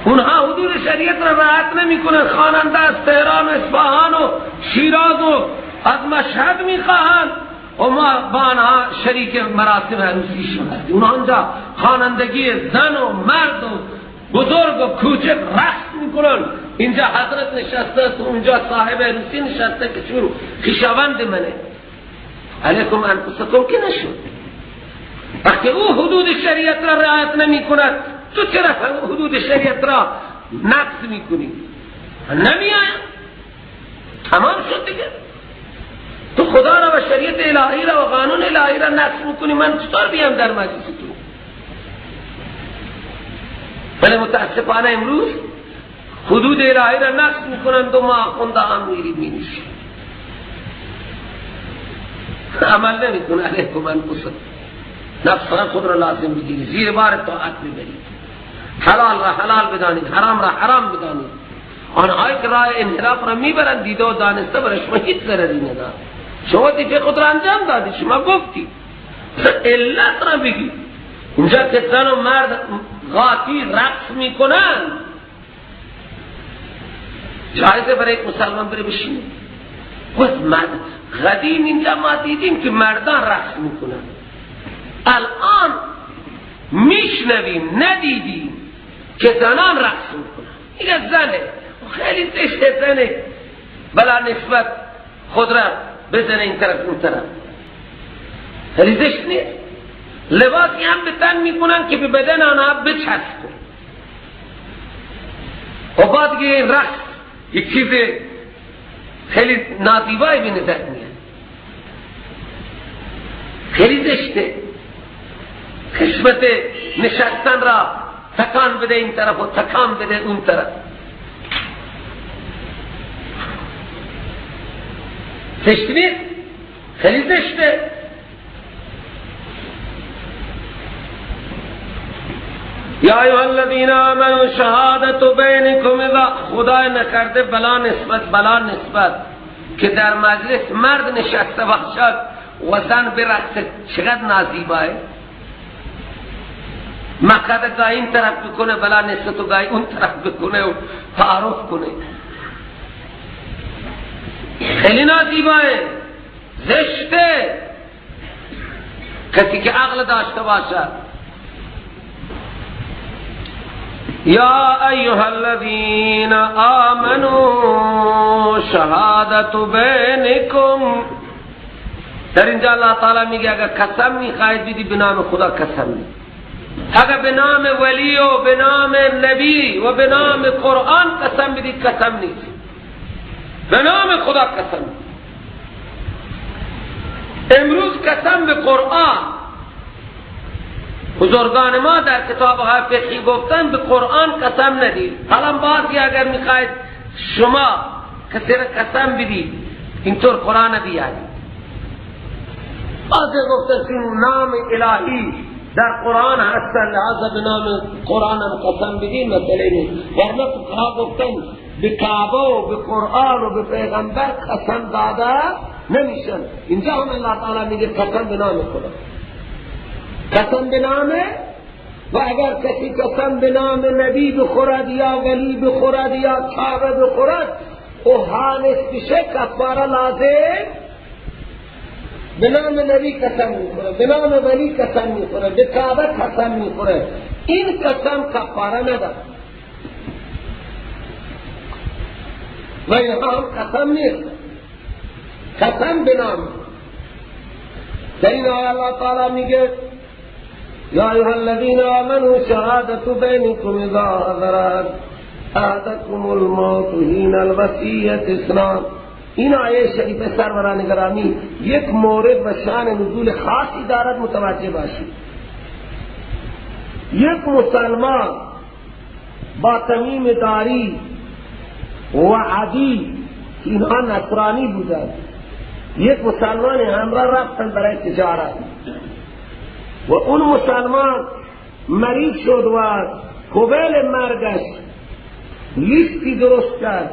اونها حدود شریعت را رعایت نمیکنن. خواننده از تهران و اصفهان و شیراز و از مشهد میخواهند و ما با آنها شریک مراسم عروسی شدیم. اونها آنجا خوانندگی زن و مرد و بزرگ و کوچک رقص میکنن، اینجا حضرت نشسته است و اونجا صاحب عروسی نشسته که چون خویشاوند منه. علیکم انفسکم که نشد. وقتی او حدود شریعت را رعایت نمی کند، تو چرا حدود شریعت را نقض می کنی؟ نمی آیم، تمام شد دیگه. تو خدا را و شریعت الهی را و قانون الهی را نقض میکنی، من چطور بیام در مجلس تو؟ ولی متاسفانه امروز حدود الهی را نقض میکنند و ما آخونده هم میریم مینشیم، عمل نمیکنه. علیکم انفسکم، نفس خود را لازم بگیری، زیر بار طاعت ببرید، حلال را حلال بدانید، حرام را حرام بدانید. آنهایی که راه انحراف را میبرند دیده و دانسته برای شما هیچ ضرری ندارد. شما وظیفه خود را انجام دادی، شما گفتی، علت را بگی. اینجا که زن و مرد غاطی رقص میکنند، جایزه برای یک مسلمان بره بشینه؟ گفت مرد قدیم اینجا ما دیدیم که مردان رقص میکنند، الان میشنویم ندیدیم که زنان رقص میکنند. میگه زنه خیلی زشته، زنه بلا نسبت خود را بزنه این طرف اون طرف، خیلی زشت نیست؟ لباسی هم به تن میکنن که به بدن آنها بچسبه و بعد که این رقص یک چیز خیلی نازیبایی به نظر میاد، خیلی زشته. قسمت نشستن را تکان بده این طرف و تکان بده اون طرف، زشت نیست؟ خیلی زشته. یا ایها الذین آمنوا شهادت بینکم اذا، خدای نکرده بلا نسبت، بلا نسبت که در مجلس مرد نشسته باشد و زن برقصه، چقدر نازیباه. مقعد گاهی این طرف بکنه بلا نسبت و گاهی اون طرف بکنه و تعارف کنه، خیلی نازیباه، زشته. کسی که عقل داشته باشد. یا ایها الذین آمنوا شهادت بینکم، در اینجا اللہ تعالی میگه اگر قسم میخواید بدی به نام خدا قسم میدی، اگر به نام ولی و به نام نبی و به نام قرآن قسم بدی قسم نیست، به نام خدا قسم. امروز قسم به قرآن، بزرگان ما در کتاب های فقهی گفتن به قرآن قسم ندید. حالا بعضی اگر میخواید شما کسی را قسم بدید اینطور قرآن بیارید، بعضی گفتن چون نام الهی در قرآن هستن لحاظا به نام قرآن هم قسم بدید مسئله نیست، ورنه فقها گفتن به کعبه و به قرآن و به پیغمبر قسم داده نمیشن. اینجا هم اللہ تعالی میگه قسم به نام خدا، قسم به نام، و اگر کسی قسم به نام نبی بخورد یا ولی بخورد یا کعبه بخورد او حانث بشه، کفاره لازم. به نام نبی قسم میخوره، به نام ولی قسم میخوره، به کعبه قسم میخوره، این قسم کفاره نداره و اینها هم قسم نیست، قسم به نام. در این آیه اللہ تعالی میگه یا ایها الذین آمنوا شهادت بینکم اذا حضر احدکم الموت حین الوصیة اثنان. این آیه شریف سروران گرامی یک مورد و شان نزول خاصی دارد، متوجه باشید. یک مسلمان با تمیم داری و عدی که اینها نصرانی بودند، یک مسلمان همراه رفتن برای تجارت و اون مسلمان مریض شد و قبل مرگش لیستی درست کرد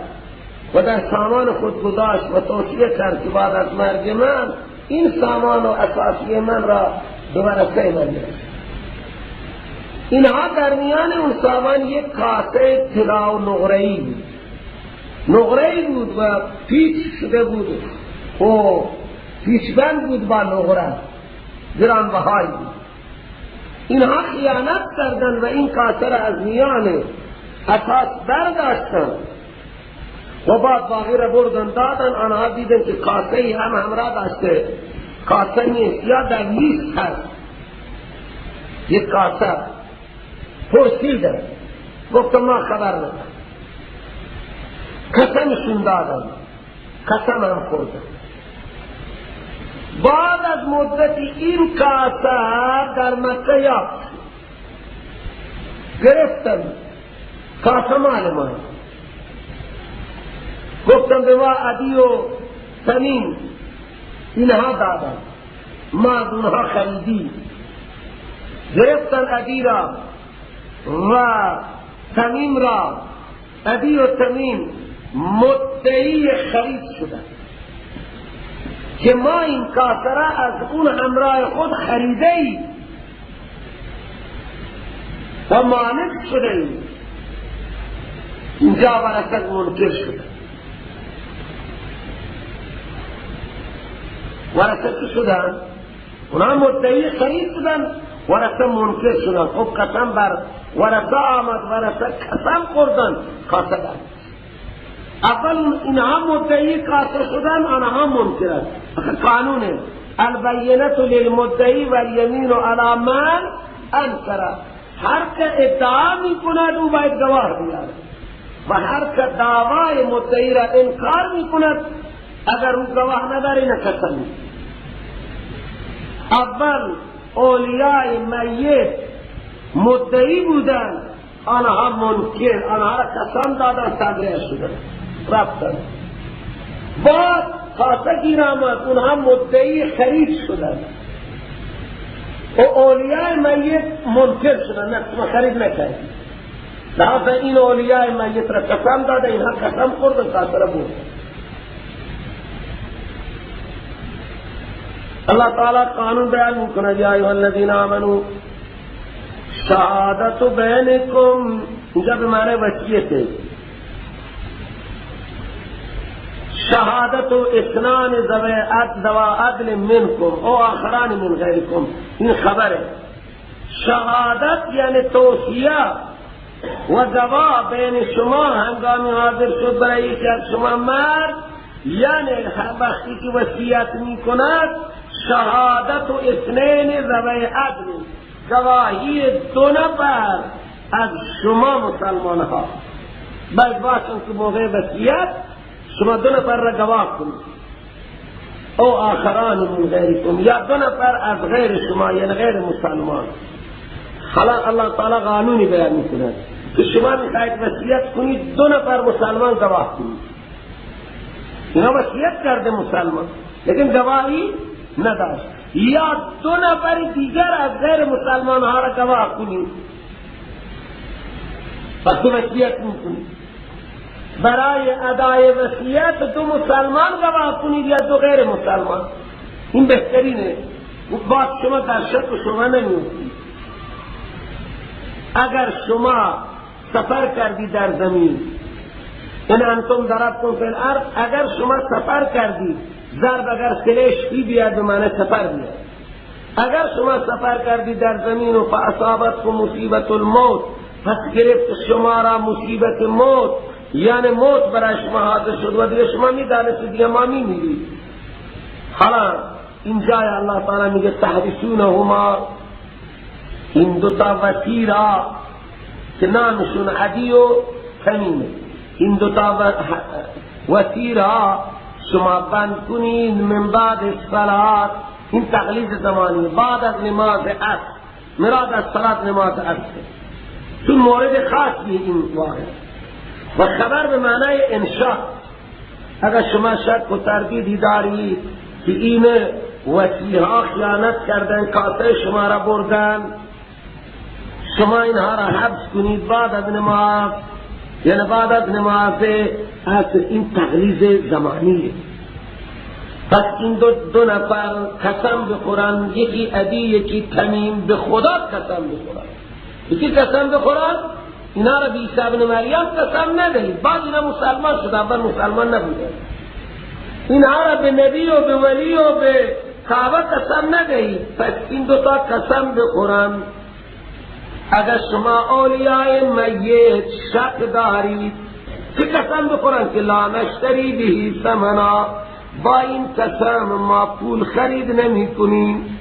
و در سامان خود گذاشت و توصیه کرد که بعد از مرگ من این سامان و اساسی من را به ورثه من برسد. اینها در میان اون سامان یک کاسه طلا و نقره‌ای بود، نقره‌ای بود و پیچ شده بود و پیشبند بود با نقره، گرانبهایی بود. اینها خیانت کردن و این کاسه را از میان اساس برداشتن و بعد باقی را بردن دادن. آنها دیدن که کاسه ای هم همراه داشته، کاسه نیست یا در نیست هست یک کاسه. پرسیدن، گفتم ما خبر ندارم. قسمشون دادن، قسم هم خوردن. بعد از مدتی این کاسه در مکه یافت، گرفتن کاسه مال ما. گفتم به ما عدی و تمیم اینها دادن، ما از اونها خریدی. گرفتن عدی را و تمیم را. عدی و تمیم مدعی خرید شدن که ما این کاسه را از اون همراه خود خریده ای و مالک شده ای. اینجا ورثه منکر شده. ورثه چی شدن؟ اونا مدعی خرید شدن، ورثه منکر شدن. خب قسم بر ورثه آمد، ورثه قسم خوردن کاسه دارد. اول اینها مدعی کاسه شدن، آنها منکرند. قانونه البینة للمدعی و الیمین علی من انکر. هر که ادعا میکند او باید گواه بیارد و هر که دعوای مدعی را انکار میکند اگر او گواه نداره نه قسم. اول اولیاء میت مدعی بودند، آنها منکر، آنها را قسم دادن، تبرئه شدن رفتن. بعد کاسه گیر آمد، اونها مدعی خرید شدن و اولیاء میت منکر شدن، نه شما خرید نکردید. لحاظا این اولیاء میت را قسم داده، اینها قسم خوردن، کاسه را برد. اللہ تعالی قانون بیان میکنه، یا ایها الذین آمنوا شهادت بینکم، اینجا به معنی وصیت، شهادت اثنان ذوا عدل منکم او آخران من غیرکم، این خبره. شهادت یعنی توصیه و گواه بین شما هنگامی حاضر شد برای یکی از شما مرد، یعنی وقتی که وصیت میکند شهادت و اثنین ذوی عدل، گواهی دو نفر از شما مسلمان ها باید باشن که موقع وصیت شما دو نفر را گواه کنید، او آخران من غیرکم، یا دو نفر از غیر شما یعنی غیر مسلمان. حالا الله تعالی قانونی بیان میکند که شما میخواهید وصیت کنید دو نفر مسلمان گواه کنید. اینا وصیت کرده مسلمان لیکن گواهی نداشت، یا دو نفر دیگر از غیر مسلمان ها را گواه کنید وقتی وصیت میکنید. برای ادای وصیت دو مسلمان گواه کنید یا دو غیر مسلمان، این بهترینه. بعد شما در شک و شما نمیفتید. اگر شما سفر کردی در زمین، این انتم ضربتم فی الارض، اگر شما سفر کردی، ضرب اگر سلش فی بیاد به معنی سفر بیاد، اگر شما سفر کردی در زمین و فاصابتکم مصیبت الموت، پس گرفت شما را مصیبت موت، یعنی موت برای شما حاضر شد و دیگه شما میدانستید دیگه ما میمیرید. حالا اینجا الله تعالی میگه تحبسونهما، این دوتا وصی را که نامشون عدی و تمیمه، این دوتا وصی را شما بند کنید من بعد الصلاة، این تغلیظ زمانی، بعد از نماز عصر، مراد از صلاة نماز عصر، چون مورد خاص بی این واقع و خبر به معنای انشاء. اگر شما شک و تردیدی دارید که این وصیها خیانت کردن، کاسه شما را بردن، شما اینها را حبس کنید بعد از نماز، یعنی بعد از نماز عصر، این تغلیظ زمانیه. پس این دو نفر قسم بخورن، یکی عدی یکی تمیم، به خدا قسم بخورن، یکی قسم بخورن، اینا را به عیسی ابن مریم قسم ندهید. بعد اینا مسلمان شد، اول مسلمان نبودن. اینها را به نبی و به ولی و به کعبه قسم ندهید. پس این دوتا قسم بخورن. اگر شما اولیاء میت شک دارید که قسم بخورن که لا نشتری به ثمنا، با این قسم ما پول خرید نمی کنیم،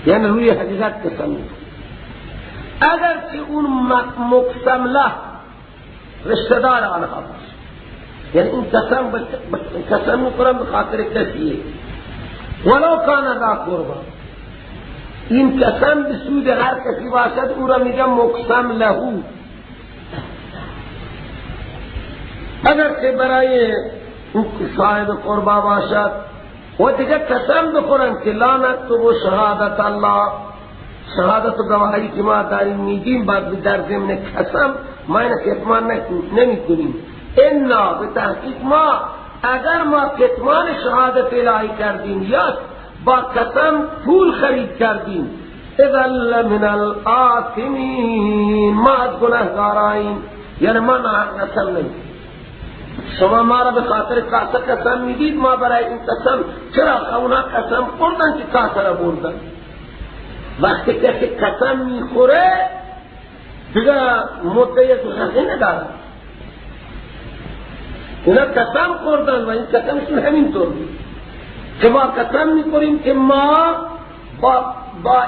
یعنی روی حقیقت قسم میکنیم. اگر که اون مقسم له رشته دار آنها باشه، یعنی این قسم میخورن به خاطر کسیه، ولو کان ذا قربا، این قسم به سود هر کسی باشد او را میگه مقسم لهو. اگر که برای او صاحب قربا باشد و دیگه قسم بخورن که لا نکتب شهادت الله، شهادت و گواهی که ما داریم میدیم بعد در ضمن قسم ما این کتمان نمی کنیم. انا به تحقیق ما اگر ما کتمان شهادت الهی کردیم یا با قسم پول خرید کردیم، اذا لمن الآثمین، ما از گناهگاراییم، یعنی ما قسم نمیدیم. شما ما را به خاطر کاسه قسم میدید، ما برای این قسم چرا؟ اونا قسم خوردن که کاسه را بردن. وقتی کسی قسم میخوره دیگه مدعی حقی نداره. اینا قسم خوردن و این قسمشون همینطور بود که ما قسم میخوریم که ما با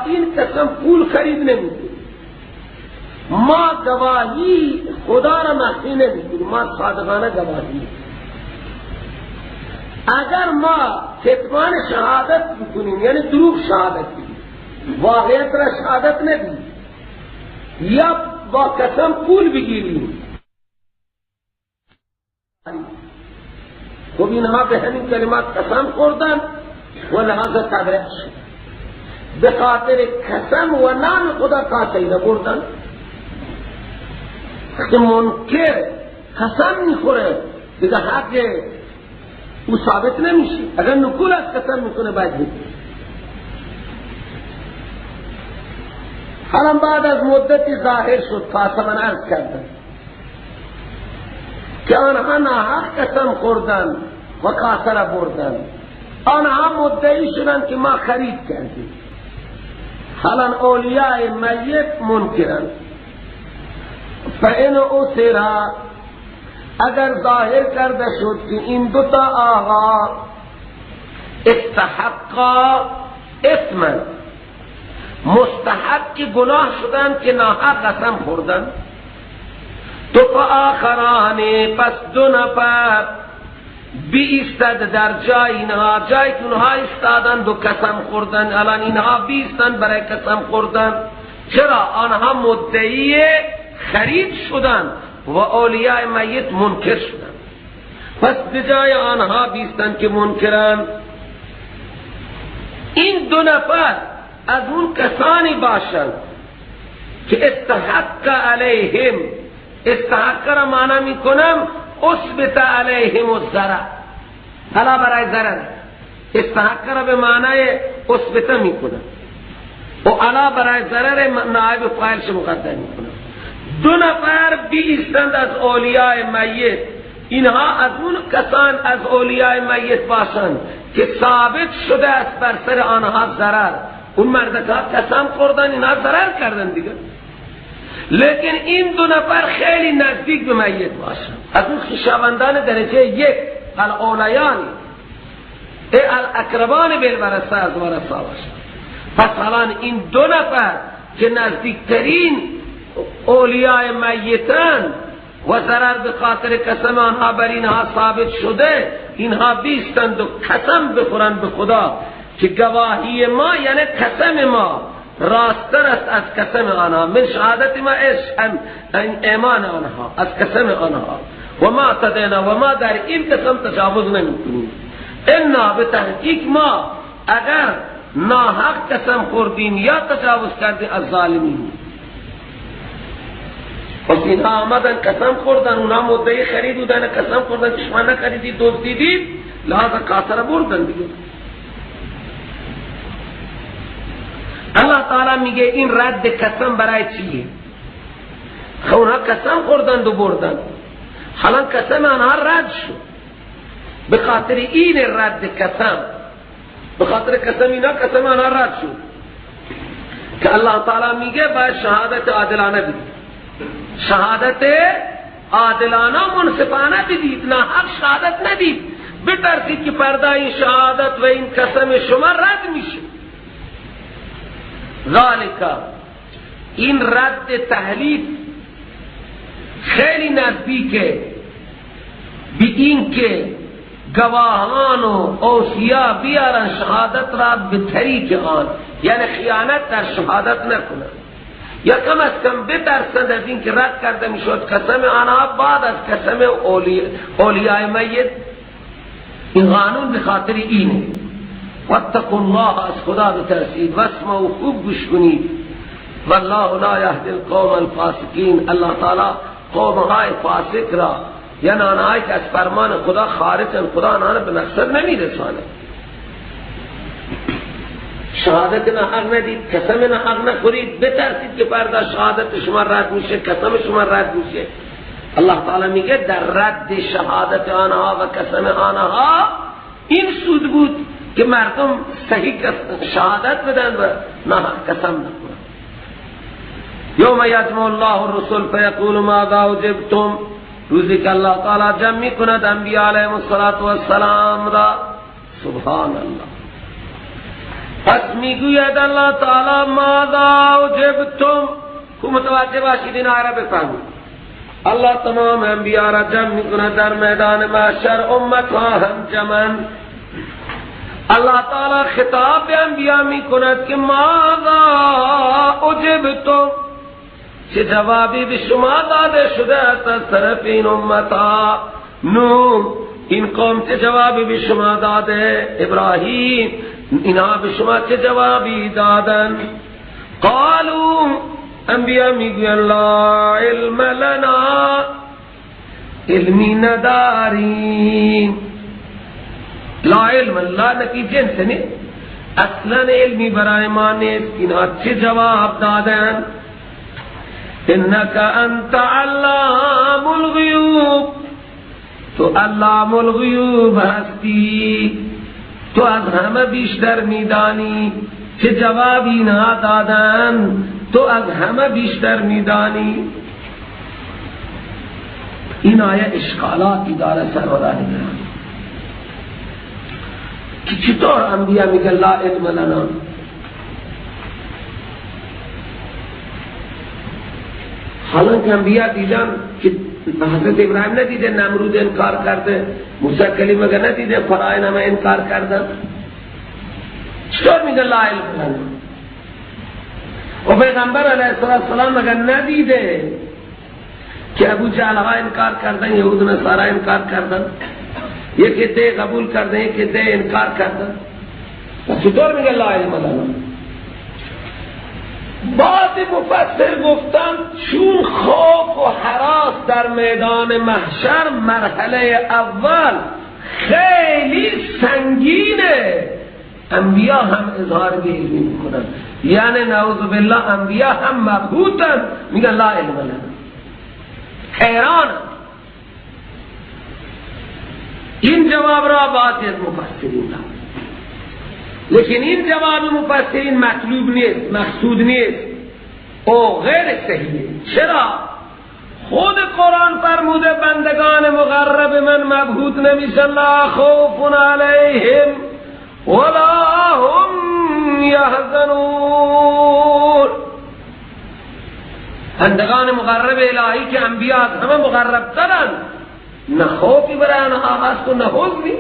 این قسم پول خرید نمیکنیم، ما گواهی خدا را مخفی نمیکنیم، ما صادقانه گواهی. اگر ما کتمان شهادت بکنیم یعنی دروغ شهادت بدیم، واقعیت را شهادت ندیم، یا با قسم پول بگیریم، خب اینها به همین کلمات قسم خوردن و لحاظ تبرئه شد. به خاطر قسم و نام خدا کاسه نبردن. وقتی منکر قسم میخوره دیگه حق او ثابت نمیشه. اگر نکول از قسم میکنه باید بگیره. حالا بعد از مدتی ظاهر شد، کاسه من عرض کردم که آنها ناحق قسم خوردن و کاسه را بردن، آنها مدعی شدن که ما خرید کردیم. حالا اولیاء میت منکرن. فإن عثر، اگر ظاهر کرده شد که این دوتا آقا استحقا اثما، مستحق گناه شدن که ناحق قسم خوردن، تو فآخران، پس دو نفر بیستد در جای اینها، جای که اونها ایستادن دو قسم خوردن، الان اینها بیستن برای قسم خوردن. چرا؟ آنها مدعی خرید شدن و اولیاء میت منکر شدن، پس به جای آنها بیستن که منکرن. این دو نفر از اون کسانی باشند که استحق علیهم، استحق را معنی میکنم اثبت علیهم الضرر، حالا برای ضرر استحق را به معنای اثبت میکنم و علا برای ضرر نائب فاعلش مقدم میکنم. دو نفر بیستند از اولیاء میت، اینها از اون کسان از اولیاء میت باشند که ثابت شده است بر سر آنها ضرر. اون مردکا قسم خوردن، اینها ضرر کردن دیگه، لیکن این دو نفر خیلی نزدیک به میت باشند، از اون خویشاوندان درجه یک، الاولیان الاقربان بالورثه از ورثه باشند. پس الان این دو نفر که نزدیکترین اولیاء میتن و ضرر به خاطر قسم آنها بر اینها ثابت شده، اینها بیستند و قسم بخورند به خدا که گواهی ما یعنی قسم ما راستر است از قسم آنها، من شهادت ما ایمان آنها از قسم آنها، و ما تدینا، و ما در این قسم تجاوز نمی کنیم. انا به تحقیق ما اگر ناحق قسم خوردیم یا تجاوز کردیم از ظالمین. پس اینها آمدن قسم خوردن، اونها مدعی خرید بودن، قسم خوردن که شما نخریدید دزدیدید، لہذا کاسه را بردن دیگه. الله تعالی میگه این رد قسم برای چیه؟ خب اونها قسم خوردن و بردن، حالا قسم آنها رد شد. به خاطر این رد قسم، به خاطر قسم اینا قسم آنها رد شد که الله تعالی میگه باید شهادت عادلانه بدید، شهادت عادلانه منصفانه بدید، نه حق شهادت ندید، بترسید که فردا این شهادت و این قسم شما رد میشه. ذالک، این رد تحلیف خیلی نزدیکه به این که گواهان و اوصیا بیارن شهادت را به طریق آن، یعنی خیانت در شهادت نکنن، یا کم از کم بترسند از این که رد کرده میشد قسم آنها بعد از قسم اولیاء میت. این قانون به خاطر اینه. واتقوا الله، از خدا بترسید، واسمعوا، خوب گوش کنید، والله لا یهدی القوم الفاسقین. الله تعالی قوم های فاسق را، یعنی آنهایی که از فرمان خدا خارجن، خدا آنها را به مقصد نمیرسانه. شهادت ناحق ندید، قسم ناحق نخورید، بترسید که فردا شهادت شما رد میشه، قسم شما رد میشه. الله تعالی میگه در رد شهادت آنها و قسم آنها این سود بود که مردم صحیح شهادت بدن و ناحق قسم نخورن. یوم یجمع الله الرسل فیقول ماذا اجبتم، روزی که الله تعالی جمع میکند انبیاء علیهم الصلاة والسلام را. سبحان الله. پس میگوید الله تعالی ماذا اجبتم. خوب متوجه باشید، این آیه را بفهمید. الله تمام انبیاء را جمع میکند در میدان محشر، امت ها هم جمعن. الله تعالی خطاب به انبیاء میکند که ماذا اجبتم، چه جوابی به شما داده شده است از طرف این امت ها. نوح، این قوم چه جوابی به شما داده؟ ابراهیم، اینها به شما چه جوابی دادن؟ قالوا، انبیاء میگوین لا علم لنا، علمی نداریم. لا علم، لا نفی جنس نه، اصلا علمی برای ما نیست. اینها چه جواب دادن؟ انک انت علام الغیوب، تو علام الغیوب هستی، تو از همه بیشتر میدانی. چه جوابی اینها دادن؟ تو از همه بیشتر میدانی. این آیه اشکالاتی داره سروران گرامی که چطور انبیاء میگن لا علم لنا. حالانکه انبیاء دیدن که حضرت ابراهیم ندیده نمرود انکار کرده، موسی کلیم مگر ندیده فراعنه همه انکار کردن، چطور میگن لا علم لنا؟ و پیغمبر علیه السلام مگر ندیده که ابو جهل ها انکار کردن، یهود و نصارا انکار کردن، یکی ده قبول کردن، یکی ده انکار کردن، چطور میگه لا علم لنا؟ بعض مفسر گفتن چون خوف و هراس در میدان محشر مرحله اول خیلی سنگینه، انبیاء هم اظهار به علمی میکنن، یعنی نعوذ بالله انبیاء هم مبهوتن، میگن لا علم لنا، حیران. این جواب را بعضی از مفسرین داد، لیکن این جواب مفسرین مطلوب نیست، مقصود نیست، او غیر صحیحه. چرا؟ خود قرآن فرموده بندگان مقرب من مبهوت نمیشن، لا خوف علیهم ولا هم یحزنون. بندگان مقرب الهی که انبیاء از همه مقرب ترن، نه خوفی برای آنها هست و نه حزنی.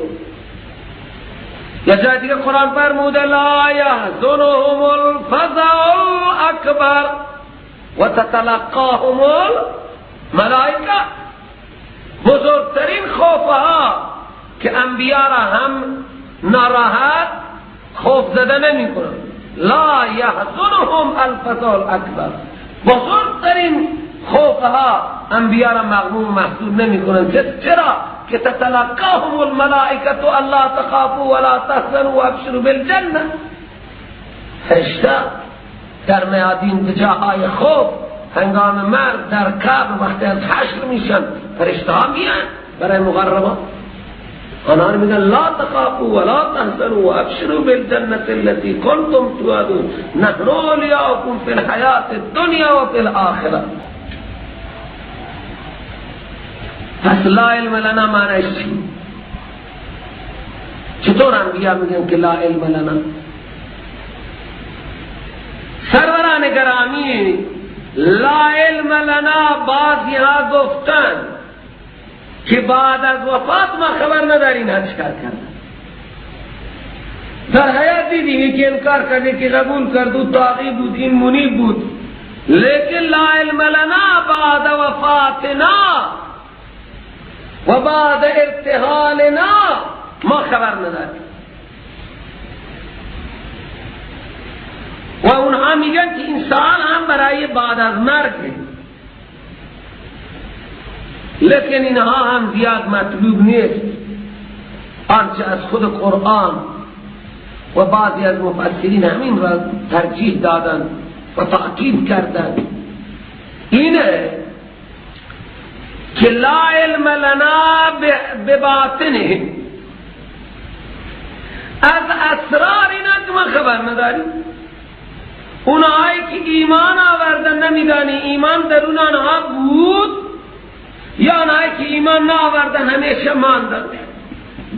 یا جای دیگه قرآن فرموده لا یحزنهم الفزع الاکبر و تتلقاهم الملائکه. بزرگترین خوفها که انبیاء را هم ناراحت خوف زده نمی کنند، لا یحزنهم الفزع الاکبر، بزرگترین خوفها انبیاء را مغموم محزون نمی کنند. چرا؟ که تتلقاهم الملائکة الا تخافوا ولا تحزنوا وابشروا بالجنة. فرشته در میادین جاهای خوف هنگام مرگ در قبر وقتی از حشر میشن، فرشته ها میان برای مقربا. آنها رو میگن لا تخافوا ولا تحزنوا وابشروا بالجنة التي کنتم توعدون نحن اولیاؤکم فی الحیات الدنیا و فی الآخرة. پس لا علم لنا معنیش چی؟ چطور انبیاء میگن که لا علم لنا؟ سروران گرامی، لا علم لنا بعضی ها گفتن که بعد از وفات ما خبر نداریم ها چکار کردن. در حیات دیدیم یکی انکار کرده که قبول کرد و طاغی بود، این منیب بود، لیکن لا علم لنا بعد وفاتنا و بعد ارتحالنا ما خبر نداریم. و اونها میگن که این سوال هم برای بعد از مرگ، لیکن اینها هم زیاد مطلوب نیست. آنچه از خود قرآن و بعضی از مفسرین همین را ترجیح دادن و تأکید کردن اینه که لا علم لنا بباطنهم، از اسرار اینا که ما خبر نداریم. اونهایی که ایمان آوردن نمیدانی ایمان درون آنها بود یا آنهایی که ایمان نآوردن همیشه ماندن.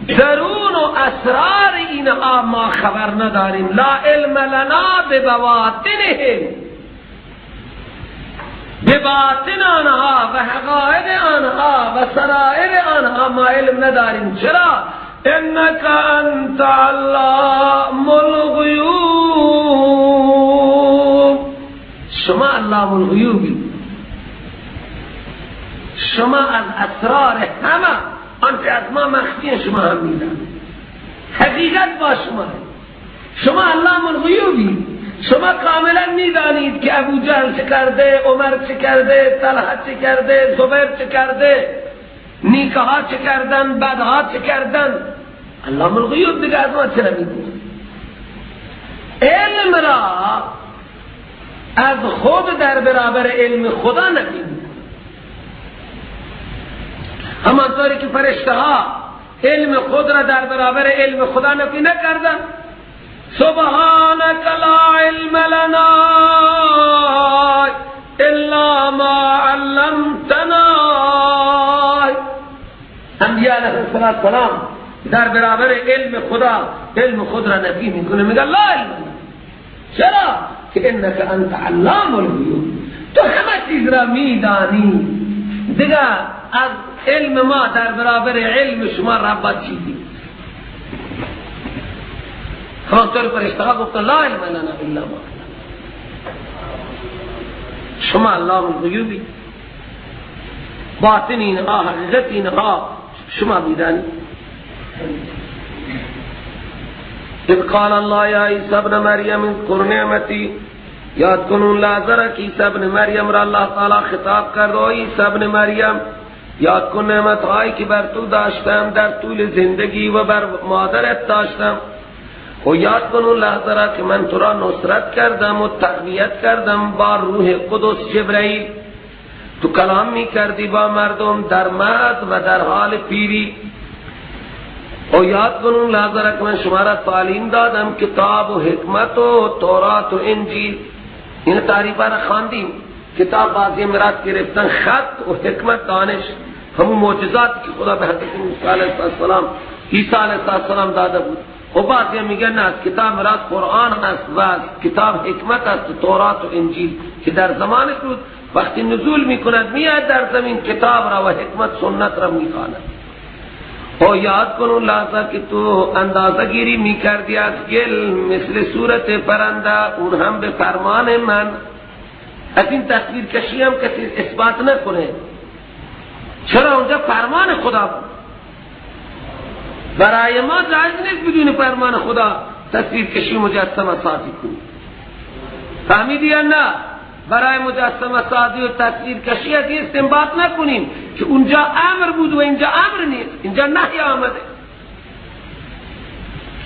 درون و اسرار اینها ما خبر نداریم. لا علم لنا ببواطنهم، بباطن آنها و حقائق آنها و سرائر آنها ما علم نداریم. چرا؟ انک انت علام الغیوب، شما علام الغیوبی، شما از اسرار همه آنچه از ما مخفیه شما هم میدانید، حقیقت با شما، شما علام الغیوبی، شما کاملا میدانید که ابو جهل چه کرده، عمر چه کرده، طلحه چه کرده، زبیر چه کرده، نیکها چه کردن، بدها چه کردن. علام الغیوب دیگه از ما چرا میدونید؟ علم را از خود در برابر علم خدا نفی میکنه. همانطوری که فرشته ها علم خود را در برابر علم خدا نفی نکردن. سبحانک لا علم لنا الا ما علمتنا. انبیاء علیهم السلام در برابر علم خدا علم خود را نفی میکنه، میگه لا علم لنا. چرا؟ که انک انت علام الغیوب، تو همه چیز را میدانی، دیگه از علم ما در برابر علم شما رب چیزی. همانطور فرشته ها گفت لا علم لنا الا ما، شما علام الغیوبی، باطن اینها حقیقت اینها شما میدانی. اذ قال الله یا عیسی ابن مریم اذکر نعمتی، یاد کن اون لحظه را که عیسی ابن مریم را الله تعالی خطاب کرد، او عیسی ابن مریم یاد کن نعمت هایی که بر تو داشتم در طول زندگی و بر مادرت داشتم، و یاد کن اون لحظه را که من تو را نصرت کردم و تقویت کردم با روح قدس جبرئیل، تو کلام می کردی با مردم در مهد و در حال پیری. و یاد کن اون لحظه را که من شما را تعلیم دادم کتاب و حکمت و تورات و انجیل. این تعریف را خواندیم. کتاب بعضی مراد گرفتن خط و حکمت دانش، همون معجزات که خدا به حضرت موسی علیه السلام عیسی علیه السلام داده بود. و بعضی میگن نه، از کتاب مراد قرآن است و از کتاب حکمت است، تورات و انجیل که در زمانش بود. وقتی نزول میکند میاد در زمین کتاب را و حکمت سنت را میخواند. او یاد کن اون لحظه که تو اندازه گیری میکردی از گل مثل صورت پرنده، اون هم به فرمان من. از این تصویر کشی هم کسی اثبات نکنه، چرا اونجا فرمان خدا بود. برای ما جایز نیست بدون فرمان خدا تصویر کشی مجسمه سازی کنی. فهمیدی یا نه؟ برای مجسمه سازی و تصویر کشی از این استنباط نکنیم که اونجا امر بود و اینجا امر نیست، اینجا نهی آمده.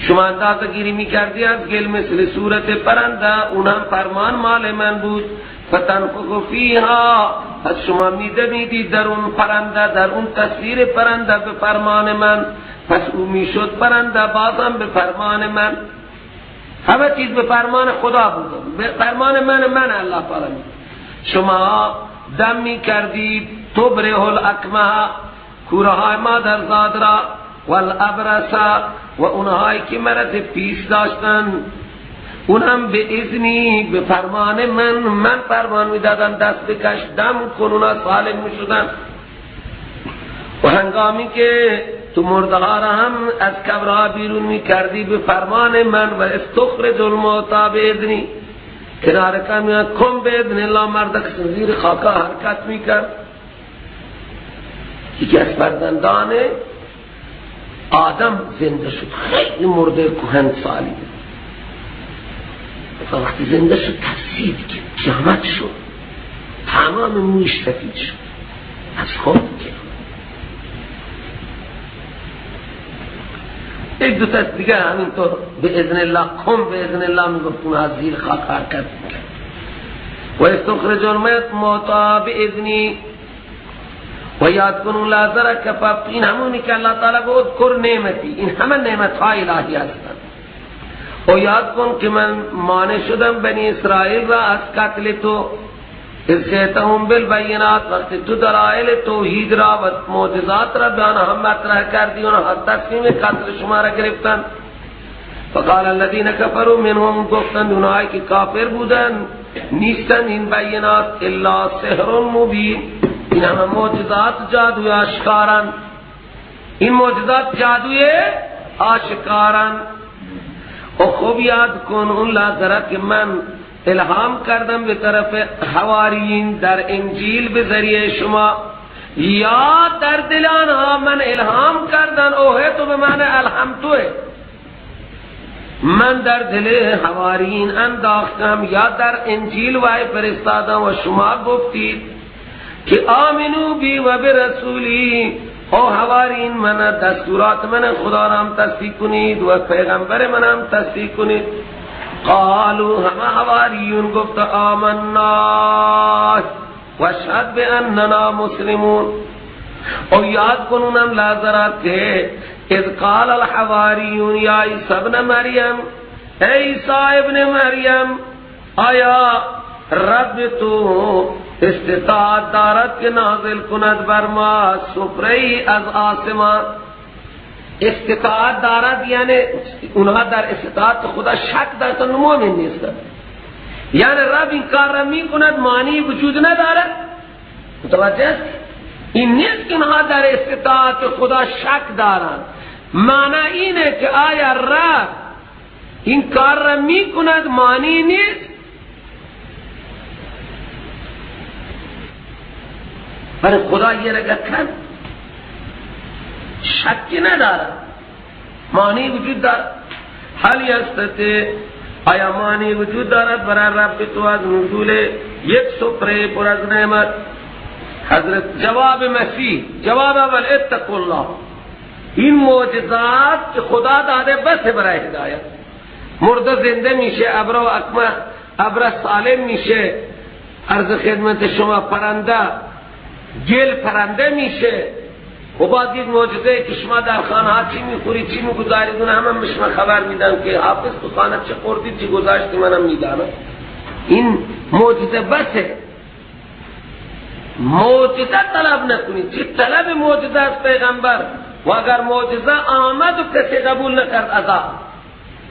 شما اندازه گیری میکردی از گل مثل صورت پرنده، اونم فرمان مال من بود. فتنفخ فیها، پس شما میدمیدی در اون پرنده، در اون تصویر پرنده به فرمان من. پس او میشد پرنده، بازم به فرمان من. همه چیز به فرمان خدا بود، به فرمان من الله تعالی می. شما دم می کردید تبره الاکمه، کوره مادر زاد را، والابرس، و اونهایی که مرض پیش داشتن، اونم به اذنی، به فرمان من فرمان میدادم دست بکش دم کن، اونا سالم میشدن. و هنگامی که تو مردها را هم از قبرها بیرون میکردی به فرمان من، و استخرج الموتی باذنی، کنار کم کم باذن الله، مرد زیر خاکا حرکت میکرد. یکی از فرزندان آدم زنده شد، خیلی مرده کهن سالی بود. وقتی زنده شد ترسید که قیامت شد، تمام مویش سفید شد از خوف که یک دو تا دیگه همینطور به اذن الله کم به اذن الله میگفت، اون از زیر خاک حرکت میکرد. و استخرج الموتی باذنی، و یاد کن اون لحظه را کففت. این همونی که الله تعالی گفت اذکر نعمتی، این همه نعمت های الهی هستند. و یاد کن که من مانع شدم بنی اسرائیل را از قتل تو، اذ جئتهم بالبینات، وقتی تو دلائل توحید را و معجزات را به آنها مطرح کردی، آنها تصمیم قتل شما را گرفتند. فقال الذین کفروا منهم، گفتند اونهایی که کافر بودند نیستند این بینات الا سحر مبین، این همه معجزات جادوی آشکارند، این معجزات جادوی آشکارند. و خوب یاد کن اون لحظه را که من الهام کردم به طرف حواریین در انجیل به ذریعه شما، یا در دل آنها من الهام کردن، اوه تو به معنی الهم توه، من در دل حواریین انداختم یا در انجیل وای فرستادم و شما گفتید که آمنو بی و برسولی، او حوارین من دستورات من خدا را هم تصدیق کنید و پیغمبر من هم تصدیق کنید. قالوا، همه حواریون گفت آمنا واشهد باننا مسلمون. او یاد کنونم لحظه که اذ قال الحواریون یا عیسی ابن مریم، عیسی ابن مریم، آیا رب تو استطاعت دارد که نازل کند بر ما سفره از آسمان؟ استطاعت دارد یعنی اونها در استطاعت خدا شک داشتن، مؤمن نیستند، یعنی رب این کار را می کند معنی وجود ندارد. متوجه است؟ این نیست که اونها در استطاعت خدا شک دارند، معنی اینه که آیا رب این کار را می کند معنی نیست. برای خدا یه رگه کرد شکی ندارد، معنی وجود دارد. حال یستطیع، آیا معنی وجود دارد برای رب تو از نزول یک سفره پر از نعمت؟ حضرت جواب مسیح، جواب اول اتقوا الله، این معجزات که خدا داده بس برای هدایت. مرده زنده میشه، ابر و اکمه ابر سالم میشه، عرض خدمت شما پرنده گل پرنده میشه. و بعد یک معجزه که شما در خانه ها چی میخوری چی میگذارید، اون همه شما خبر میدن که حافظ تو خانه چه خوردی چی گذاشتی، منم میدانم. این معجزه بسه، معجزه طلب نکنید. چی طلب معجزه از پیغمبر؟ و اگر معجزه آمد و کسی قبول نکرد عذاب،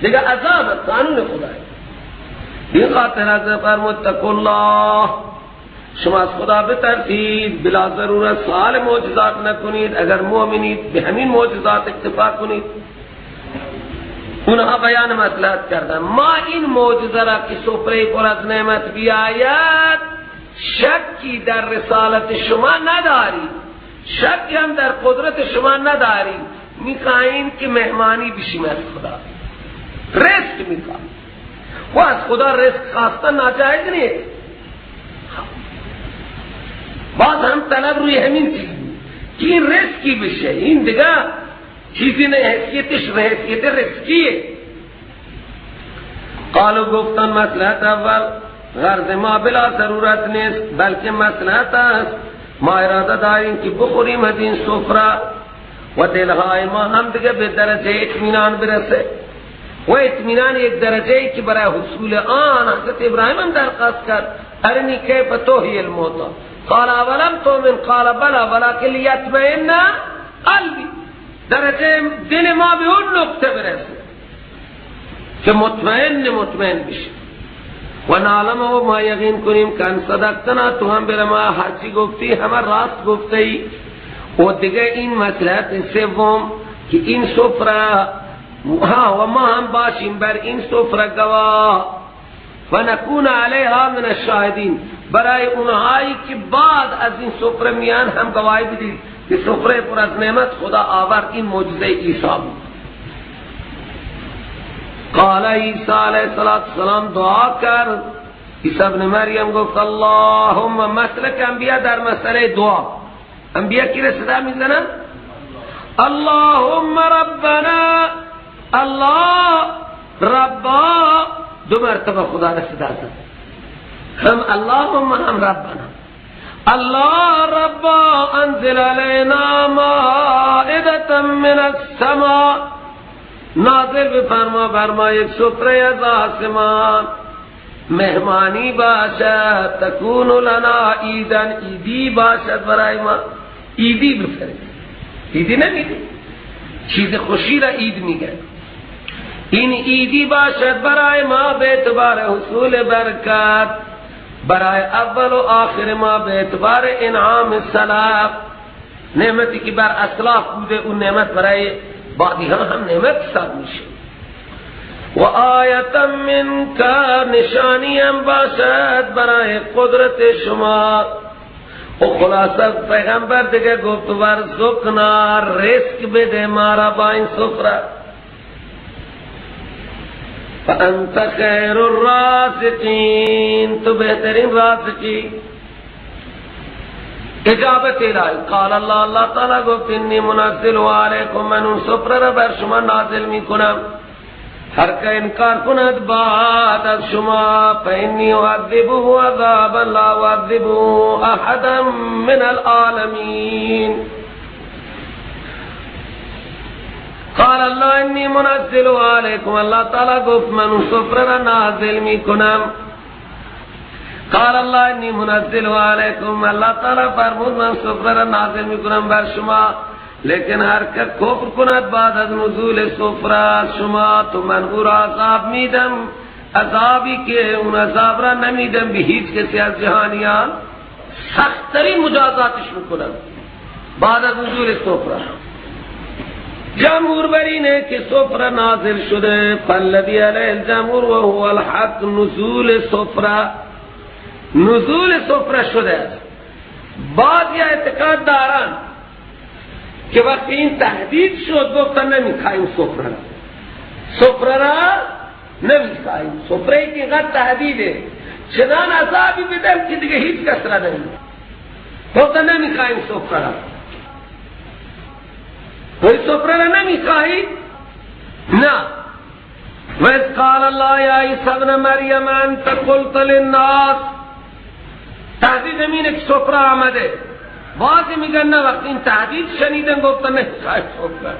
دیگه عذاب قانون خدای. این خاطر از فرمود اتقوا الله، شما از خدا بترسید، بلا ضرورت سوال معجزات نکنید، اگر مؤمنید به همین معجزات اکتفا کنید. اونها بیان مصلحت کردن، ما این معجزه را که سفره پر از نعمت بیاید شکی در رسالت شما نداریم، شکی هم در قدرت شما نداریم، میخواهیم که مهمانی بشیم از خدا، رزق میخواهیم. و از خدا رزق خواستن ناجایز نیست. باز هم طلب روی همین چیز بود که این رزقی بشه، این دیگه چیزی نه، حیثیتش حیثیت رزقیه. قالو گفتن مصلحت اول، غرض ما بلا ضرورت نیست بلکه مصلحت است، ما اراده داریم که بخوریم از این سفره و دلهای ما هم دیگه به درجه اطمینان برسه. و اطمینان یک درجه ای که برای حصول آن حضرت ابراهیم هم درخواست کرد، ارنی کیف تحیی الموتی قال اولم تؤمن قال بلی ولکن لیطمئن قلبی. درجه دل ما به اون نقطه برسه که مطمئن مطمئن بشه. و نعلم و ما یقین کنیم که ان صدقتنا، تو هم بر ما هرچی گفتی همه راست گفته ای. و دیگه این مصلحت سوم که این سفره ها و ما هم باشیم بر این سفره گواه، و نکون علیها من الشاهدین، برای اونهایی که بعد از این سفره میان هم گواهی بدید که سفره پر از نعمت خدا آورد. این معجزه عیسی بود. قال عیسی علیه السلام دعا کرد. عیسی ابن مریم گفت اللهم، مسلک انبیاء در مسئله دعا، انبیاء کی را صدا میزنن؟ اللهم ربنا، الله ربا، دو مرتبه خدا را صدا زد، هم اللهم هم ربنا. الله ربا انزل علینا مائدة من السماء، نازل بفرما بر ما یک سفره از آسمان، مهمانی باشد، تکون لنا عیدن، عیدی باشد برای ما. عیدی بفرست، عیدی نمیده، چیز خوشی را عید میگن. این عیدی باشد برای ما به اعتبار حصول برکت، برای اول و آخر ما به اعتبار انعام سلف، نعمتی که بر اسلاف بوده اون نعمت برای بعدی هم نعمت حساب میشه. و آیتا منک، نشانی هم باشد برای قدرت شما. و خلاصه پیغمبر دیگه گفت ورزقنا، رزق بده ما را با این سفره، فانت خیر الرازقین، تو بهترین رازقی. اجابت الهی، قال الله، اللہ تعالی گفت انی منزل علیکم، من اون سفره را بر شما نازل میکنم، هر که انکار کند بعد از شما فانی اعذبه عذابا لا اعذبه احدا من العالمین. قال الله انی منزل علیکم، اللہ تعالی گفت من اون سفره را نازل میکنم. قال الله انی منزل علیکم، اللہ تعالی فرمود من سفره را نازل میکنم بر شما، لیکن هر که کفر کند بعد از نزول سفره شما تو من او را عذاب میدم، عذابی که اون عذاب را نمیدم به هیچ کسی از جهانیان، سخت‌ترین مجازاتش میکنم بعد از نزول سفره. جمهور بر اینه که سفره نازل شده، فالذی علیه الجمهور و هو الحق، نزول سفره، نزول سفره شده است. بعضی اعتقاد دارن که وقتی این تهدید شد گفتن نمیخوایم سفره را، سفره را نمیخوایم، سفره ای که اینقدر تهدیده چنان عذابی بدم که دیگه هیچ کس را نمیخوایم، گفتن نمیخوایم سفره را. وی سفره را نمیخواهی؟ نه. و اذ قال الله یا عیسی ابن مریم انت قلت للناس، تهدید اینه که سفره آمده. بعضی میگن نه، وقتی این تهدید شنیدن گفتن نمیخوایم سفره.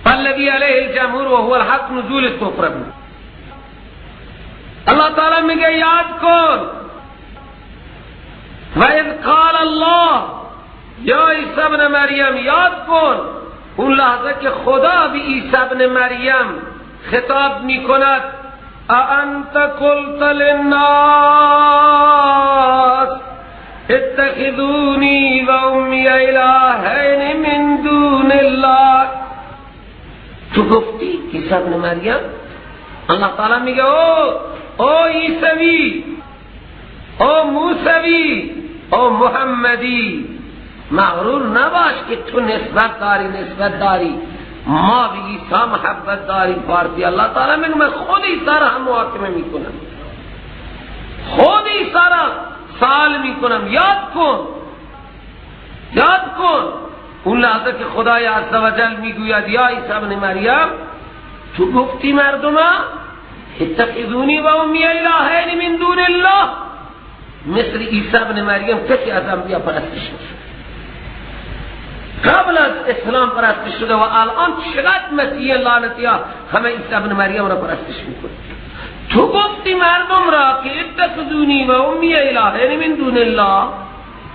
فالذی علیه الجمهور و هو الحق، نزول سفره بود. اللہ تعالی میگه یاد کن، و اذ قال الله یا عیسی ابن مریم، یاد کن اون لحظه که خدا به عیسی ابن مریم خطاب میکند، اانت قلت للناس اتخذونی و امی الهین من دون الله. تو گفتی عیسی ابن مریم؟ اللہ تعالی میگه او عیسوی، او موسوی، او محمدی، مغرور نباش که تو نسبت داری، نسبت داری، ما به عیسی محبت داریم فارسی. اللہ تعالی میگه من خود عیسی را هم محاکمه میکنم، خود عیسی را سوال میکنم. یاد کن، یاد کن اون لحظه که خدای عزوجل میگوید یا عیسی ابن مریم، تو گفتی مردم اتخذونی و امی الهین من دون الله، مثل عیسی ابن مریم کسی از انبیا پرستش نشد. قبل از اسلام پرستش شده و الان چقدر مسیح لعنتی ها همه عیسی ابن مریم را پرستش میکنه. تو گفتی مردم را که اتخذونی و امی الهین من دون الله،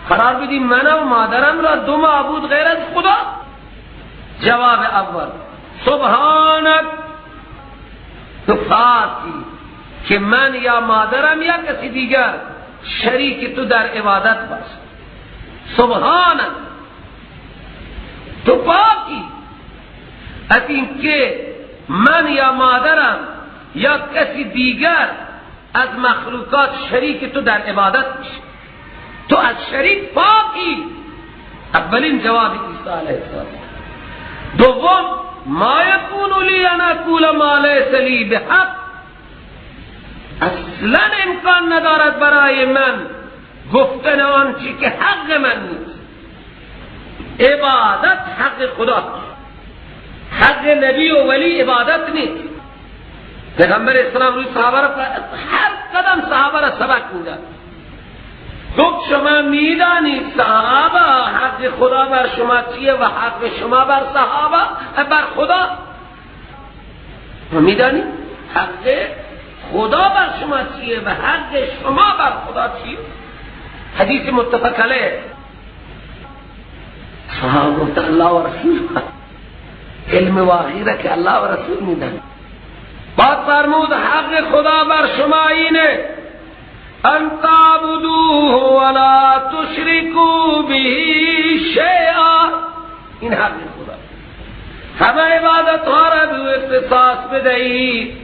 قرار بدی من و مادرم را دو معبود غیر از خدا. جواب اول، سبحانک، تو پاکی که من یا مادرم یا کسی دیگر شریک تو در عبادت باش. سبحانک، تو پاکی از اینکه من یا مادرم یا کسی دیگر از مخلوقات شریک تو در عبادت میشه. تو از شریک پاکی. اولین جواب عیسی علیه السلام. دوم، ما یکون لی ان اقول ما لیس لی بحق، اصلا امکان ندارد برای من گفتن آنچه که حق من نیست. عبادت حق خدا، حق نبی و ولی عبادت نیست. پیغمبر اسلام روی صحابه را هر قدم صحابه را سبق میداد. گفت شما میدانید صحابه حق خدا بر شما چیه و حق شما بر صحابه بر خدا؟ میدانید حق خدا بر شما چیه و حق شما بر خدا چیه؟ حدیث متفق علیه. صحابه گفت الله و رسول، علم واقعی را که الله و رسول میدن. بعد فرمود حق خدا بر شما اینه ان تعبدوه ولا تشرکوا به شیئا. این حق خدا، همه عبادت ها را به اختصاص بدهید،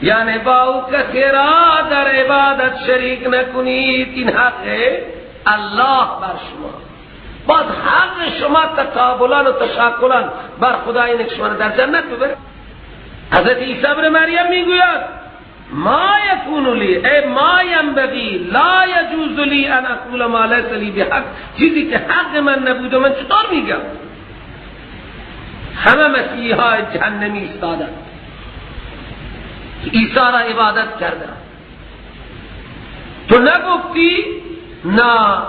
یعنی با او کسی را در عبادت شریک نکنید. این حق الله بر شما. باز حق شما تقابلا و تشاکلا بر خدا اینه که شما در جنت ببره. حضرت عیسی ابن مریم میگوید ما یکون لی، ای ما ینبغی، لا یجوز لی ان اقول ما لیس لی بحق، چیزی که حق من نبود و من چطور میگم؟ همه مسیح های جهنمی ایستادن، عیسی را عبادت کردن. تو نگفتی؟ نه.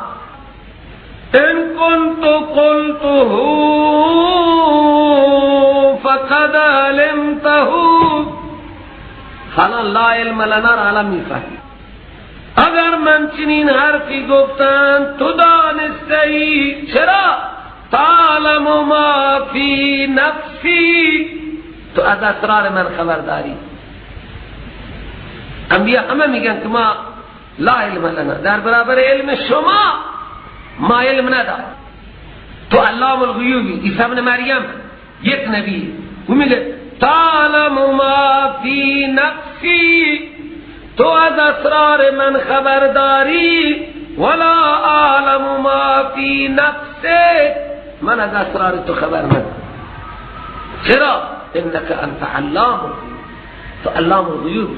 ان كنت قلته فقد علمته. حالا لا علم لنا را حالا میفهمی. اگر من چنین حرفی گفتن تو دانسته ای. چرا؟ تعلم ما فی نفسی، تو از اسرار من خبر داری. انبیاء همه میگن که ما لا علم لنا، در برابر علم شما ما علم نداریم. تو علام الغیوبی. عیسی ابن مریم یک نبی، او میگه تعلم ما فی نفسی، تو از اسرار من خبرداری، ولا اعلم ما فی نفسک، من از اسرار تو خبر ندارم. چرا؟ انک انت علام الغیوب، تو علام الغیوب.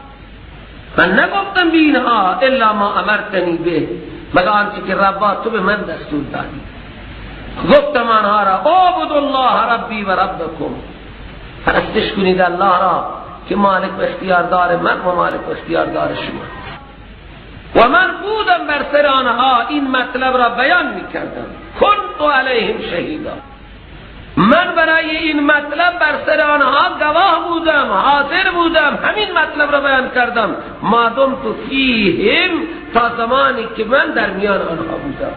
من نگفتم بی اینها الا ما امرتنی به، مگر آنچه که ربا تو به من دستور دادی. گفتم آنها را اعبدوا الله ربی و ربکم، پرستش کنید الله را که مالک و اختیاردار من و مالک و اختیاردار شما. و من بودم بر سر آنها این مطلب را بیان میکردم. کنت علیهم شهیدا، من برای این مطلب بر سر آنها گواه بودم، حاضر بودم، همین مطلب را بیان کردم. ما دمت فیهم، تا زمانی که من در میان آنها بودم.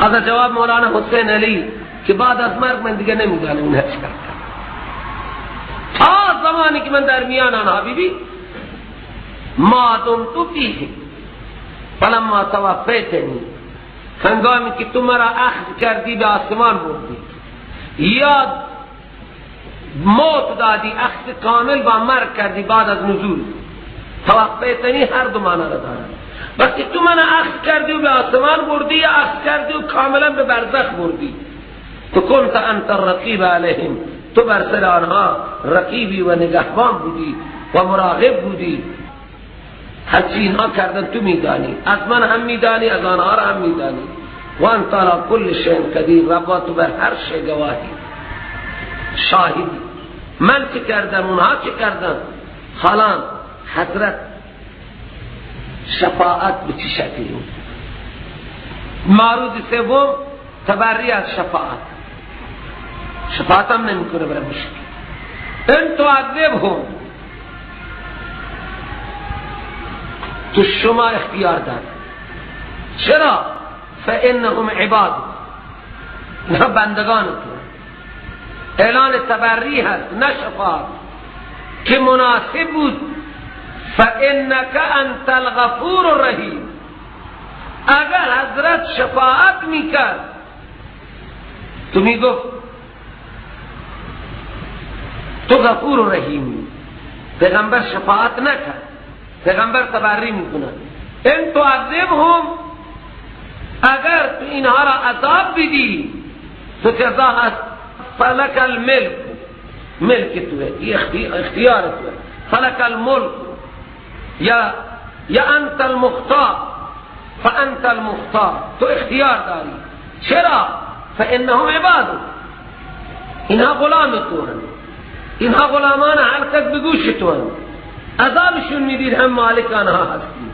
هذا جواب مولانا حسین علی که بعد از مرگ من دیگه نمیدانم اونها چیکار کردن. تا زمانی که من در میان آنها بیبی ما دمت فیهم فلما توفیتنی، هنگامی که تو مرا اخذ کردی به آسمان بردی یا موت دادی، اخذ کامل با مرگ کردی بعد از نزول. توفیتنی هر دو معنی را دارد. وقتی تو من اخذ کردی و به آسمان بردی یا اخذ کردی و کاملا به برزخ بردی، تو کنت انت الرقیب علیهم، تو بر سر آنها رقیبی و نگهبان بودی و مراقب بودی. هرچی اینها کردن تو میدانی، از من هم میدانی، از آنها را هم میدانی. و انت علی کل شیء قدیر، ربا تو بر هر شی گواهی، شاهدی. من چه کردم، اونها چه کردن. حالا حضرت شفاعت به چه شکلی بود؟ معروض سوم تبری از شفاعت. شفاعت هم نمیکنه برای مشرک. ان تعذبهم، تو شما اختیار داری. چرا؟ فانهم عباد، اینها بندگان تو. اعلان تبری هست نه شفاعت که مناسب بود. فانک انت الغفور الرحیم، اگر حضرت شفاعت میکرد تو میگفت تو غفور و رحیمی. پیغمبر شفاعت نکرد، پیغمبر تبری میکنه. ان تعذبهم، اگر تو اینها را عذاب بدی تو جزا هست فلک الملک، ملک توه، اختیار توه، فلک الملک یا انت المختار، فانت المختار، تو اختیار داری. چرا؟ فانهم عباد، اینها غلام تو هن، اینها غلامان حلقت به گوش تو هن. عذابشون میدید، هم مالک آنها هستی،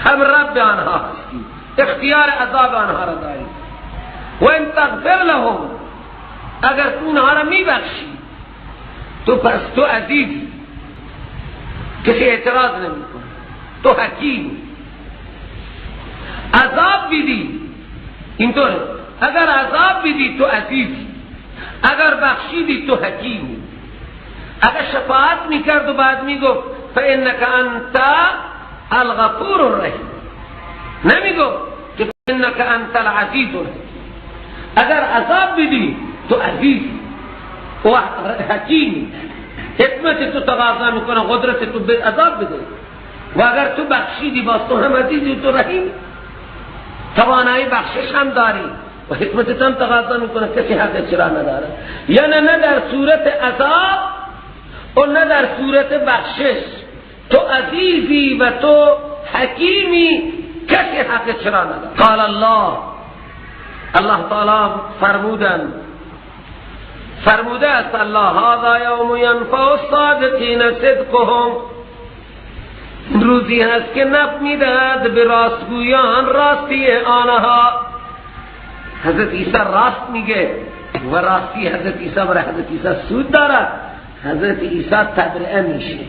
هم رب آنها هستی، اختیار عذاب آنها را داری. و ان تغفر لهم، اگر تو اونها را میبخشی تو پس تو عزیزی، کسی اعتراض نمیکنه، تو حکیمی. عذاب بدی اینطوره، اگر عذاب بدی تو عزیزی، اگر بخشیدی تو حکیمی. اگر شفاعت میکرد و بعد میگفت فانک انت الغفور الرحیم، نمیگفت که فانک انت العزیز الحکیم. اگر عذاب بدی تو عزیزی و حکیمی، حکمت تو تقاضا میکنه، قدرت تو به عذاب بده. و اگر تو بخشیدی باز تو هم عزیزی و تو رحیم، توانایی بخشش هم داری و حکمت هم تقاضا میکنه، کسی حق چرا نداره. یعنی نه در صورت عذاب و نه در صورت بخشش تو عزیزی و تو حکیمی، کسی حق چرا نداره. قال الله، الله تعالی فرمودن، فرموده است الله هذا یوم ینفع الصادقین صدقهم، روزی هست که نفع میدهد به راستگویان راستی آنها. حضرت عیسی راست میگه و راستی حضرت عیسی برای حضرت عیسی سود دارد. حضرت عیسی تبرئه میشه.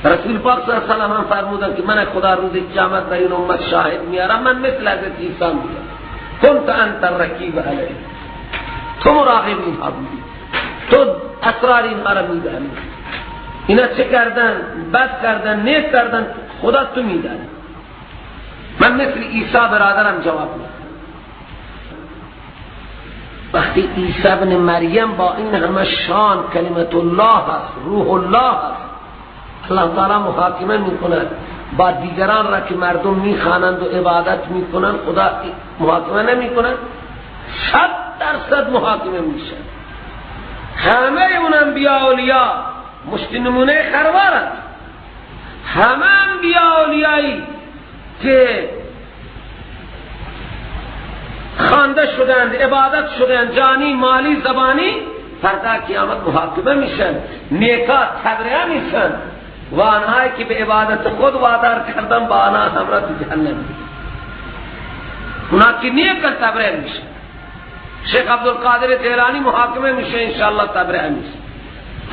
رسول پاک صلی اللہ علیه و سلم هم فرمودن که من خدا روز قیامت بر این امت شاهد میارم، من مثل حضرت عیسی بودم. کنت انت الرقیب علیه، تو مراقب اینها بودی، تو اسرار اینها را میدانی، اینا چه کردن، بد کردن، نیک کردن، خدا تو میدانی. من مثل عیسی برادرم جواب میدم. وقتی عیسی ابن مریم با این همه شان کلمت الله هست، روح الله هست، الله تعالی محاکمه میکند با دیگران را که مردم میخوانند و عبادت میکنند، خدا محاکمه نمیکند. 100% محاکمه میشه. همه اون انبیاء اولیاء مشت نمونه خروارند. همه انبیاء اولیایی که خوانده شدند، عبادت شدند، جانی، مالی، زبانی، فردا قیامت محاکمه میشن، نیکا تبرئه میشن و آنهایی که به عبادت خود وادار کردن با آنها همراه جهنم اونا که نیکن تبرئه میشن. شیخ عبدالقادر جیلانی محاکمه میشه، انشاءالله تبرئه میشه،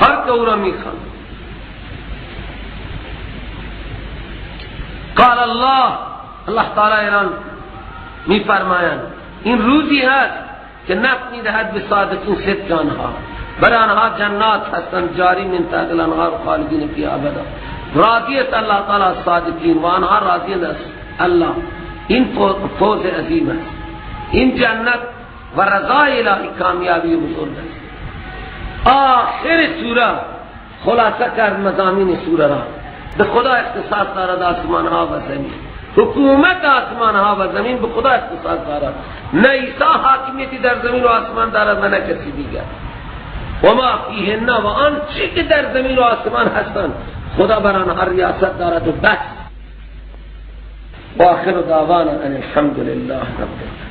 هر که او را میخوان. قال الله، الله تعالی ایران میفرمایند این روزی هست که نفع میدهد به صادقین صدق آنها، برای آنها جنات هستند جاری من تحت الانهار خالدین فیها ابدا. راضی است الله تعالی صادقین و آنها راضی است الله. این فوز عظیم است، این جنت و رضای الهی کامیابی بزرگ است. آخر سوره خلاصه کرد مضامین سوره را. به خدا اختصاص دارد آسمان ها و زمین، حکومت آسمان ها و زمین به خدا اختصاص دارد. نه عیسی حاکمیتی در زمین و آسمان دارد و نه کسی دیگر. و ما فیهن و آن چی که در زمین و آسمان هستند خدا بر آنها ریاست دارد و بس. و آخر دعوانا ان الحمد لله رب العالمین.